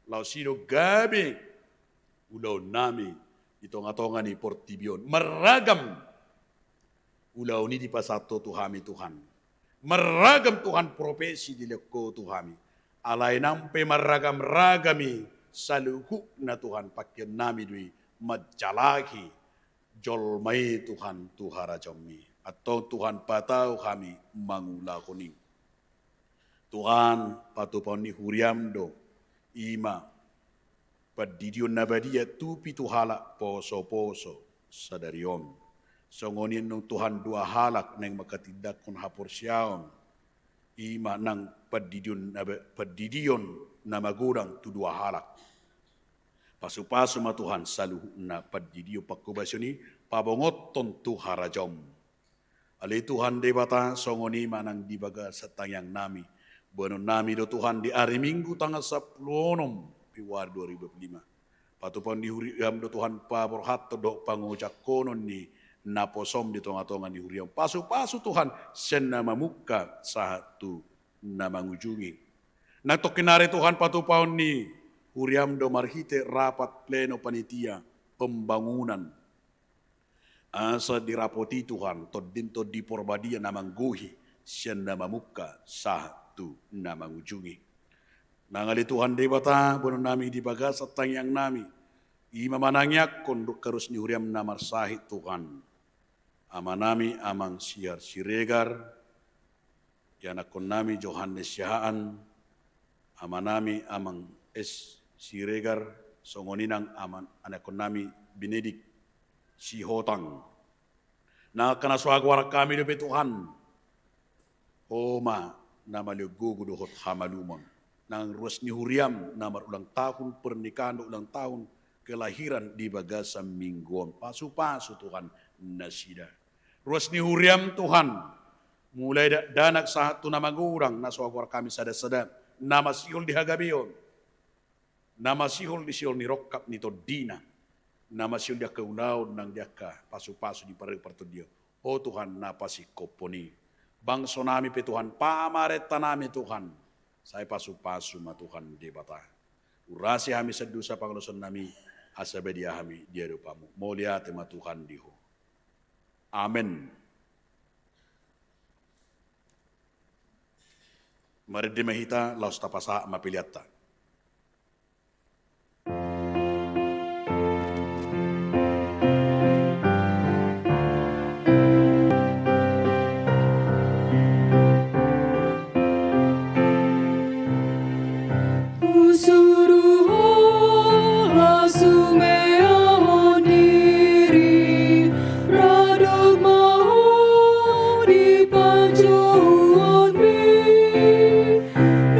laos i do gabe ulaonnami di tongatonga ni portibi on. Marragam ulaon i dipasahat Ho tu hami Tuhan. Marragam Tuhan profesi dilehon Ho tu hami. Alai nang pe marragamragam i, saluhutna Tuhan pangkeonnami do i manjalahi jolma i Tuhan tu harajaonmi. Antong Tuhan, patau hami mangulahon i. Tuhan, patupaon ni huriam do i ma pandidion na badia tu pitu halak posoposo sadari on. Songon i nang Tuhan dua halak naeng manghatindanghon haporseaon, i ma nang pandidion na ba-, pandidion na magodang tu dua halak. Pasupasu ma Tuhan saluhutna pandidion panghobasion i pabongothon tu harajaon. Ale Tuhan Debata, songon i ma nang di bagasan tangiangnami. Boanonnami do Tuhan di ari Minggu tanggal sampulu onom Februari dua ribu dua puluh lima. Patupaon ni huriam do Tuhan paborhathon dohot pangojanghonon ni naposom di tongatonga ni huriam. Pasupasu Tuhan sian na mamungka sahat tu na mangujungi. Nang tongkin ari Tuhan, patupaon ni huriam do marhite rapat pleno panitia pembangunan Asa dirapoti Tuhan Tondim Tondi Porbadia na manggohi sian na mamungka sahat tu na mangujungi. Nang ale Tuhan Debata, boanonnami di bagasan tangiangnami, i ma manangiangkon dungka ruas ni huriam na marsahit Tuhan, amanami Amang Siar Siregar, ianakkonnami Johannes Siahaan, amanami Amang S Siregar, songon i nang aman, anakkonnami Benedik Sihotang. Nang angka na so hagoaran hami dope Tuhan, Ho ma na malean gogo dohot hamalumon. Nang ruas ni huriam na marulang tahun pernikahan dohot ulang tahun kelahiran di bagasan minggu on, pasupasu Tuhan nasida. Ruas ni huriam Tuhan, mulai dakdanak sahat tu na magodang na so hagoaran hami sadasada, na masihol di hagabeon, na masihol di sihol ni rongkap ni tondina, na masihol di angka ulaon nang di angka pasupasu di partondion. O Tuhan na pasingkophon i, bangsonami pe Tuhan, pamarentanami Tuhan, sai pasupasu ma Tuhan Debata. Urasi hami sian dosa pangalosonnami, asa badia hami di adopanmu. Mauliate ma Tuhan di Ho. Amen. Marende ma hita, laos tapasahat ma peleanta. Husuru Ho laos sumeahon diri, rade ma Ho di panjouonmi.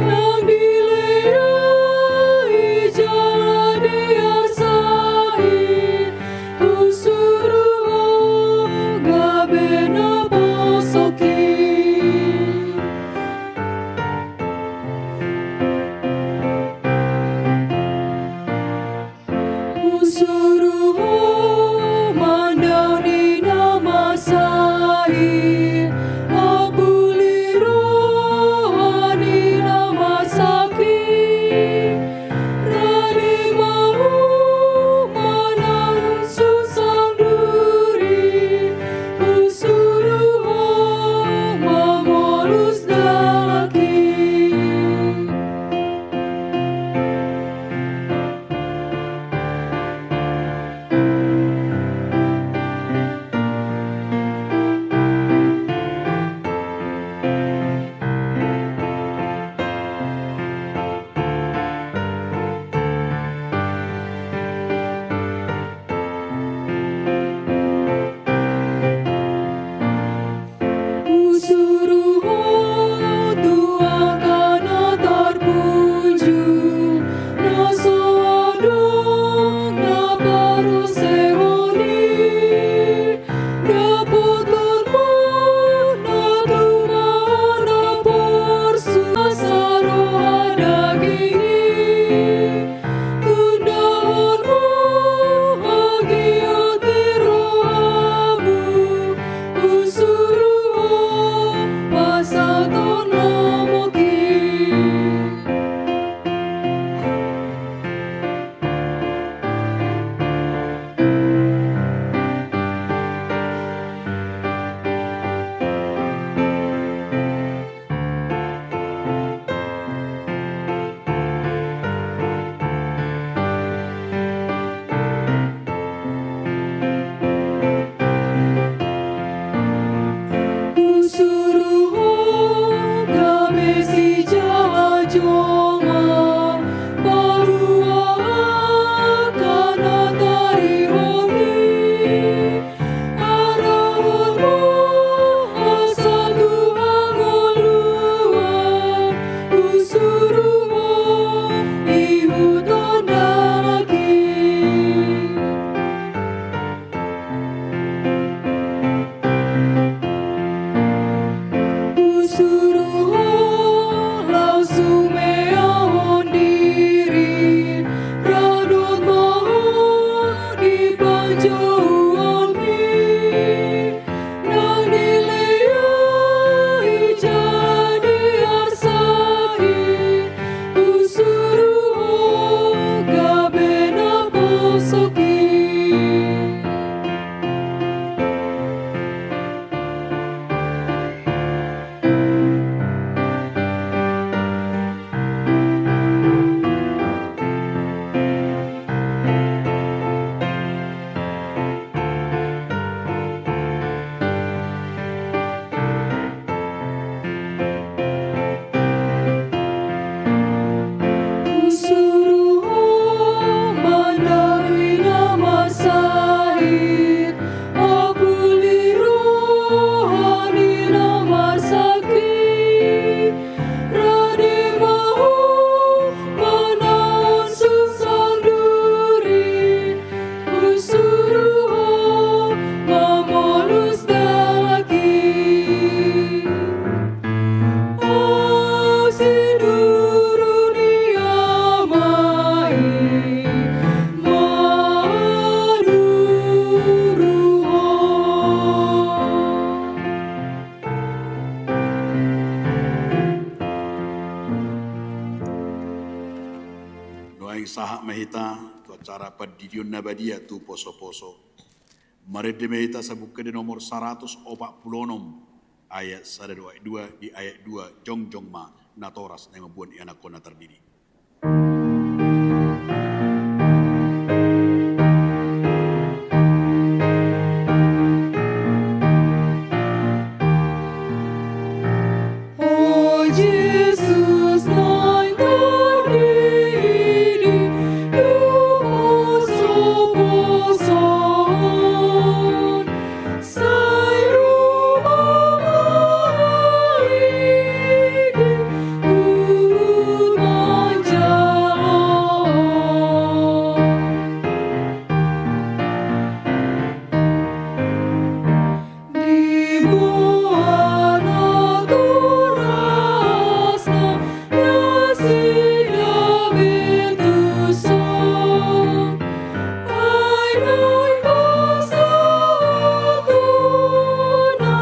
Nang dilehon i jala diarsai, husuru Ho gabe na posoki. Husuru Ho mandao ni na marsahit, apuli roha ni na marsakit. Rade ma Ho manang susa duri, husuru Ho mamolus dalaki. Husuru Ho tu angka na tarpunjung, na so adong na parusehon i, dapoton ma na tumaon na porsuk saroha daging i. Tundahon ma anggiat di rohamu, husuru Ho pasahathon lomoki. Husuru Ho gabe sijala joma, paluahon angka na tarihon i. Arahon ma asa tu hangoluan, husuru Ho ihuthon dalaki. Husuru Ho laos sumeahon Sahat ma hita tu acara pandidion na badia tu poso-poso. Marende ma hita Sabuk Ende nomor saratus opat pulu onom, ayat sada dohot ayat dua, di ayat dua jongjong ma natoras na mamboan ianakhon na tardidi. O Jesus, naeng tardidi tu poso-poso on, sai rumah marigi huhut manjalo. Diboan natoras na nasida be tuson, ai naeng pasahatonna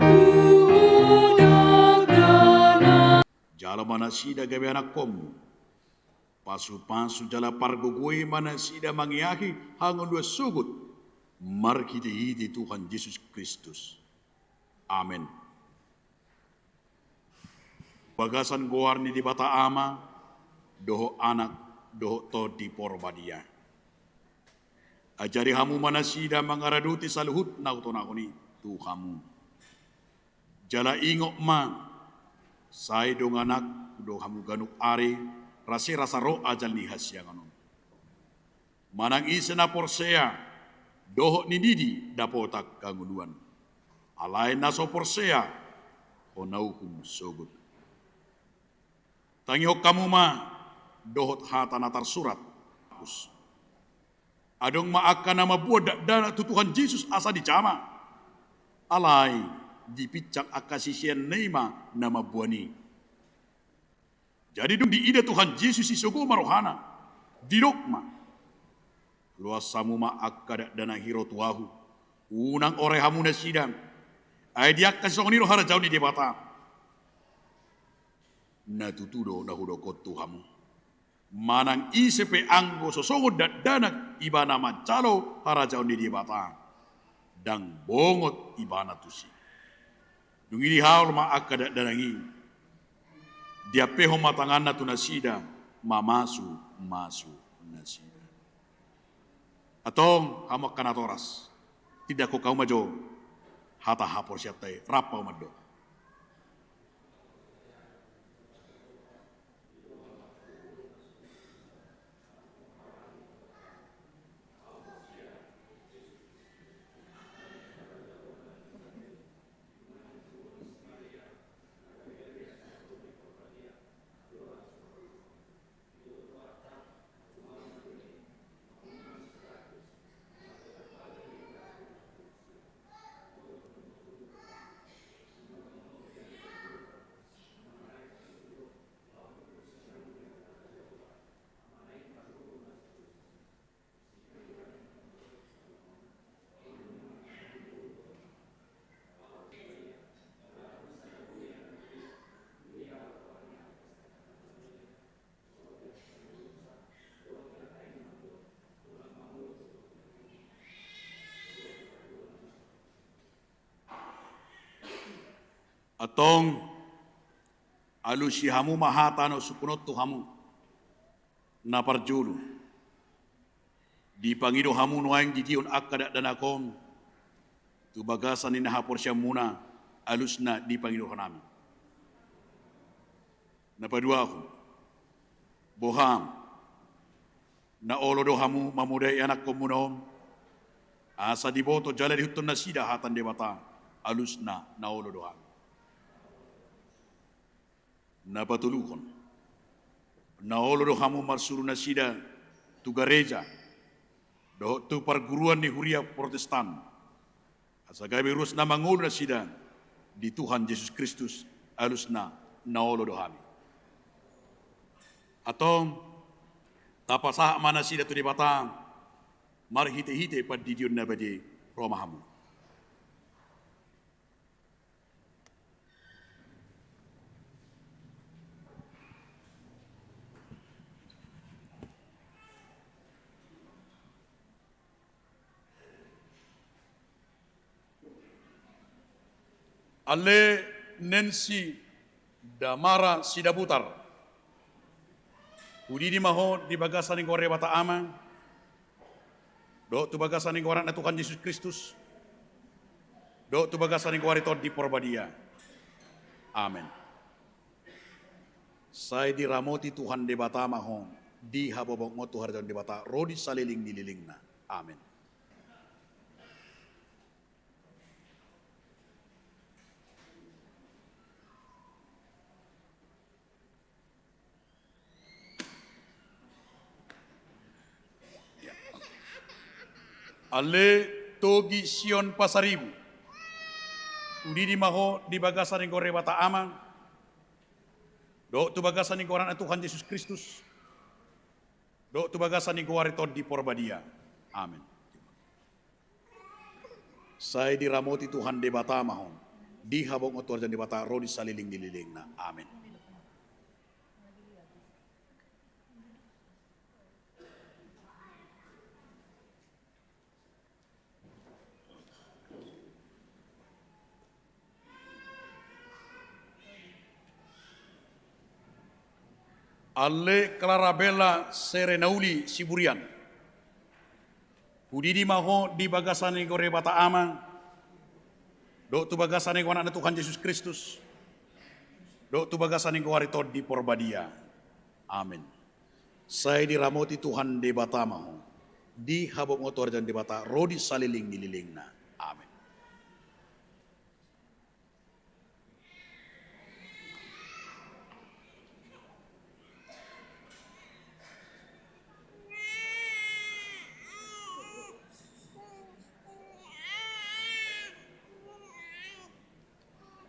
tu Ho dakdanak. Jalo ma nasida gabe anakhonmu. Pasu-pasu jala pargogoi ma nasida mangeahi hangoluan sogot marhite-hite Tuhan Jesus Kristus. Amen. Bagasan goar ni Debata Ama, dohot Anak, dohot Tondi Porbadia. Ajari hamu ma nasida mangaradoti saluhut na hutonahon i tu hamu. Jala ingot ma, sai donganakku do hamu ganup ari, rase rasa ro ajal ni hasiangan on. Manang ise na porsea, dohot nididi dapotan hangoluan. Alai na so porsea, hona uhum sogot. Tangihon hamu ma, dohot hata na tarsurat. Adong ma angka na mamboan dakdanak tu Tuhan Jesus asa dijama. Alai, dipinsang angka siseanna i ma na mamboan i. Jadi dung diida Tuhan Jesus i sogo ma rohana. Didok ma. Loas hamu ma angka dakdanak i ro tu ahu. Unang orai hamu nasida. Ai di angka sisongon i do harajaon ni Debata. Na tutu do na hudok on tu hamu. Manang ise pe anggo so songon dakdanak ibana manjalo harajaon ni Debata, ndang bongot ibana tusi. Dung i dihaol ma angka dakdanak i, diampehon ma tanganna tu nasida, mamasumasu nasida. Antong, hamu angka natoras, tindanghon hamu ma jo hata haporseaonta i, rap hamu mandok. Antong, alusi hamu ma hata na husungkun on tu hamu. Na parjolo, dipangido hamu nuaeng didion angka dakdanak on tu bagasan ni na haporseaonmuna, alusna dipangido hanami. Na paduahon, boha, na olo do hamu mamodai ianakhonmuna on, asa diboto jala diihuthon nasida hata ni Debata, alusna na olo do hami. Na patoluhon, na olo do hamu marsuru nasida tu gareja dohot tu parguruan ni huria Protestan, asa gabe ruas na mangolu nasida di Tuhan Jesus Kristus, alusna na olo do hami. Antong, tapasahat ma nasida tu Debata marhitehite pandidion na badia i. Ro ma hamu. Ale Nensi Damara Sidabutar, hudidi ma ho di bagasan ni goar ni Debata Ama, dohot tu bagasan ni goar ni Anakna Tuhan Jesus Kristus, dohot tu bagasan ni goar ni Tondi Porbadia. Amen. Sai diramoti Tuhan Debata ma ho, dihabobongon tu harajaon Debata ro di saleleng ni lelengna. Amen. Ale Togi Sion Pasaribu, hudidi ma ho di bagasan ni goar ni Debata Ama, dohot tu bagasan ni goar ni Anakna Tuhan Jesus Kristus, dohot tu bagasan ni goar ni Tondi Porbadia. Amen. Sai diramoti Tuhan Debata ma ho, dihabobongon tu harajaon Debata ro di saleleng ni lelengna. Amen. Ale Clarabella Serenauli Siburian, hudidi ma ho di bagasan ni goar ni Debata Ama, dohot tu bagasan ni goar ni Anakna Tuhan Jesus Kristus, dohot tu bagasan ni goar ni Tondi Porbadia. Amen. Sai diramoti Tuhan Debata ma ho, dihabobongon tu harajaon Debata ro di saleleng ni lelengna. Amen.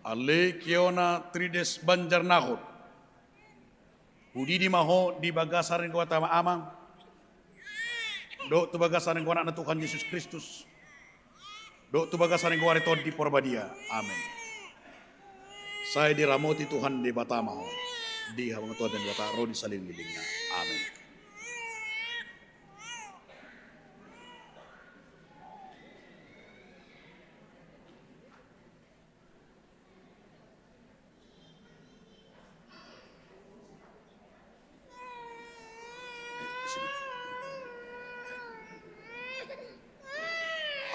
Ale Kiona Trides Banjarnahor, hudidi ma ho di bagasan ni goar ni Debata Ama, dohot tu bagasan ni goar ni Anakna Tuhan Jesus Kristus, dohot tu bagasan ni goar ni Tondi Porbadia. Amen. Sai diramoti Tuhan Debata ma ho, dihabobongon tu harajaon Debata ro di saleleng ni lelengna. Amen.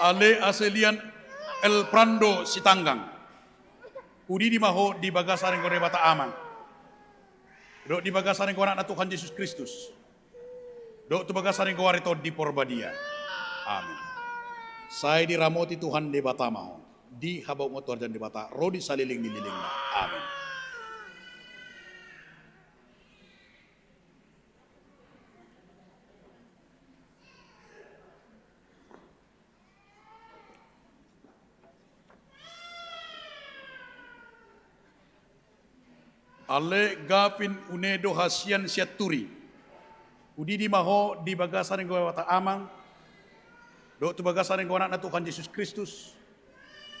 Ale Aselian Elprando Sitanggang, hudidi ma ho di bagasan ni goar ni Debata Ama, dohot di bagasan ni goar ni Anakna Tuhan Jesus Kristus, dohot tu bagasan ni goar ni Tondi Porbadia. Amen. Sai diramoti Tuhan Debata ma ho, dihabobongon tu harajaon Debata ro di saleleng ni lelengna. Amen. Ale Gavin Unedo Hasian Sianturi, hudidi ma ho di bagasan ni goar ni Debata Ama, dohot tu bagasan ni goar ni Anakna Tuhan Jesus Kristus,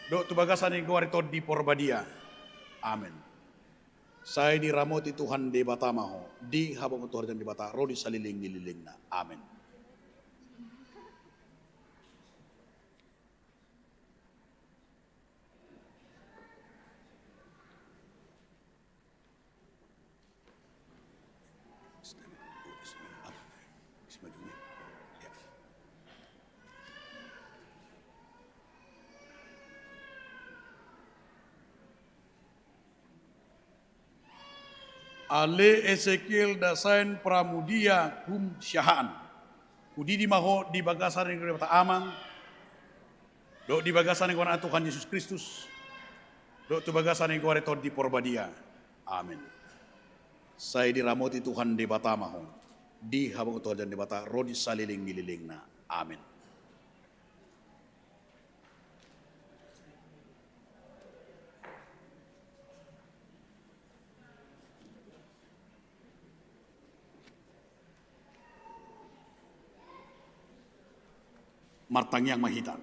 dohot tu bagasan ni goar ni Tondi Porbadia. Amen. Sai diramoti Tuhan Debata ma ho, dihabobongon tu harajaon Debata ro di saleleng ni lelengna. Amen. Ale Esekiel Dasain Pramudia Hum Siahaan, hudidi ma ho di bagasan ni goar ni Debata Ama, dohot di bagasan ni goar ni Anakna Tuhan Jesus Kristus, dohot tu bagasan ni goar ni Tondi Porbadia. Amen. Sai diramoti Tuhan Debata ma ho, dihabobongon tu harajaon Debata ro di saleleng ni lelengna. Amen. Martangiang ma hita.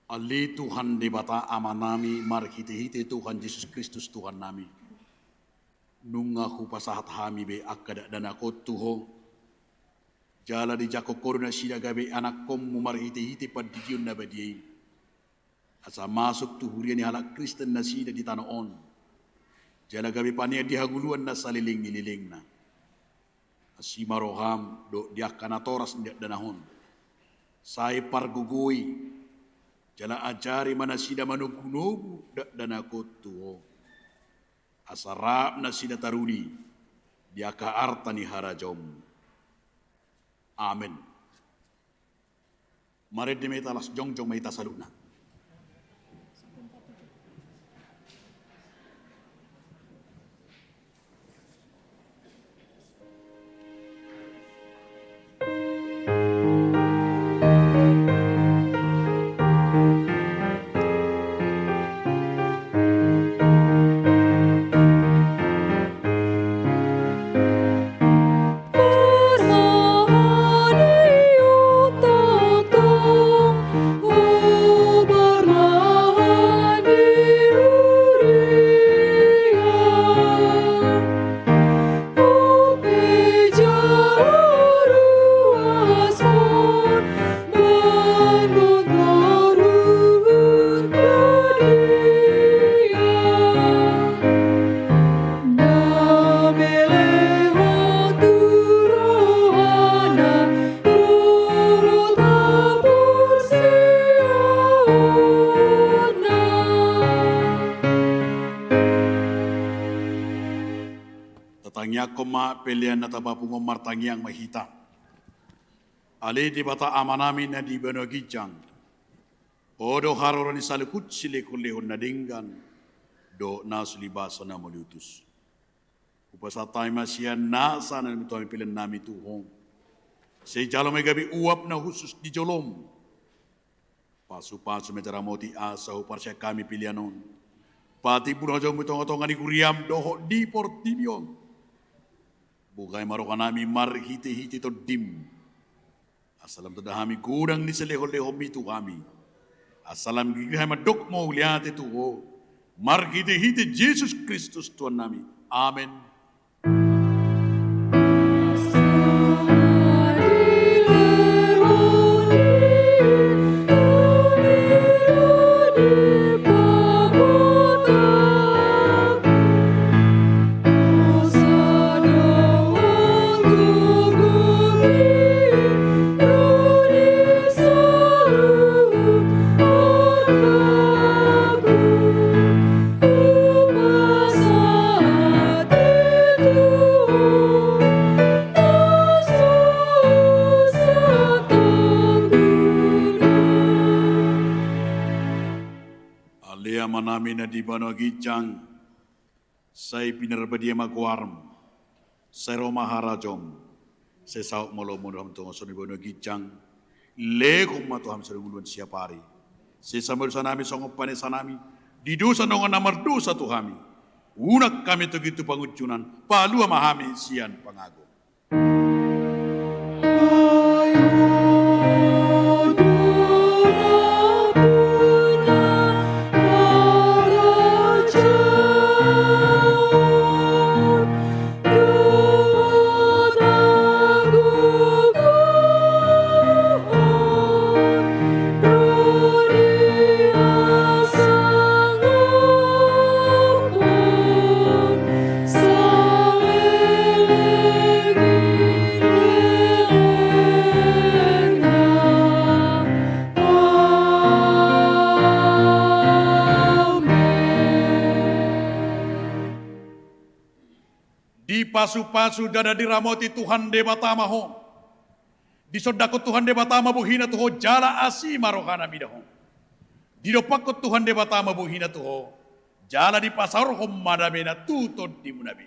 Ale Tuhan Debata Amanami, marhitehite Tuhan Jesus Kristus Tuhannami, nunga hupasahat hami be angka dakdanak on tu Ho, Jala dijangkon Ho do nasida gabe anakkonmu marhitehite pandidion na badia i, asa masuk tu huria ni halak Kristen nasida di tano on, jala gabe panean di hangoluan na saleleng ni lelengna. Asi ma roham dohot di angka natoras ni dakdanak on. Sai pargogoi jala ajari ma nasida manogunogu dakdanak on tu Ho, asa rap nasida taruli di angka arta ni harajaonmu. Amen. Marende ma hita, las jongjong ma hita saluhutna. Tatangiangkon ma pelean na tapapungu on, martangiang ma hita. Ale Debata Amanami na di banua ginjang, Ho do haroro ni saluhut silehonlehon na denggan dohot na so libasa na mauliutus. Hupasahat hami ma sian nasa na niboan hami pelean nami tu Ho. Sai jalo ma i gabe uap na hushus di jolom. Pasupasu ma i, ramoti asa huparsian hami pelean on patimbul harajaonmu di tongatonga ni huriam dohot di portibi on. Buhai ma rohanami marhitehite Tondim, asa lam tanda hami godang ni silehonlehonmi tu hami, asa lam girgir hami mandok mauliate tu Ho, marhitehite Jesus Kristus Tuhannami. Amen. Ale Amanami na di banua ginjang, sai pinarbadia ma goarmu, sai ro ma harajaonmu, sai saut ma lomo di hami tonga songon i banua ginjang. Lehon ma tu hami sadari on siapari. Sesa ma dosanami songon panesanami di dosa ni dongan na mardosa tu hami. Unang hami togihon tu pangunjunan, palua ma hami sian pangago. Dipasupasu jala diramoti Tuhan Debata ma ho. Disondangkon Tuhan Debata ma bohina tu ho jala asi ma rohana mida ho. Didompakkon Tuhan Debata ma bohina tu ho jala dipasaorhon ma damena tu tondimuna be.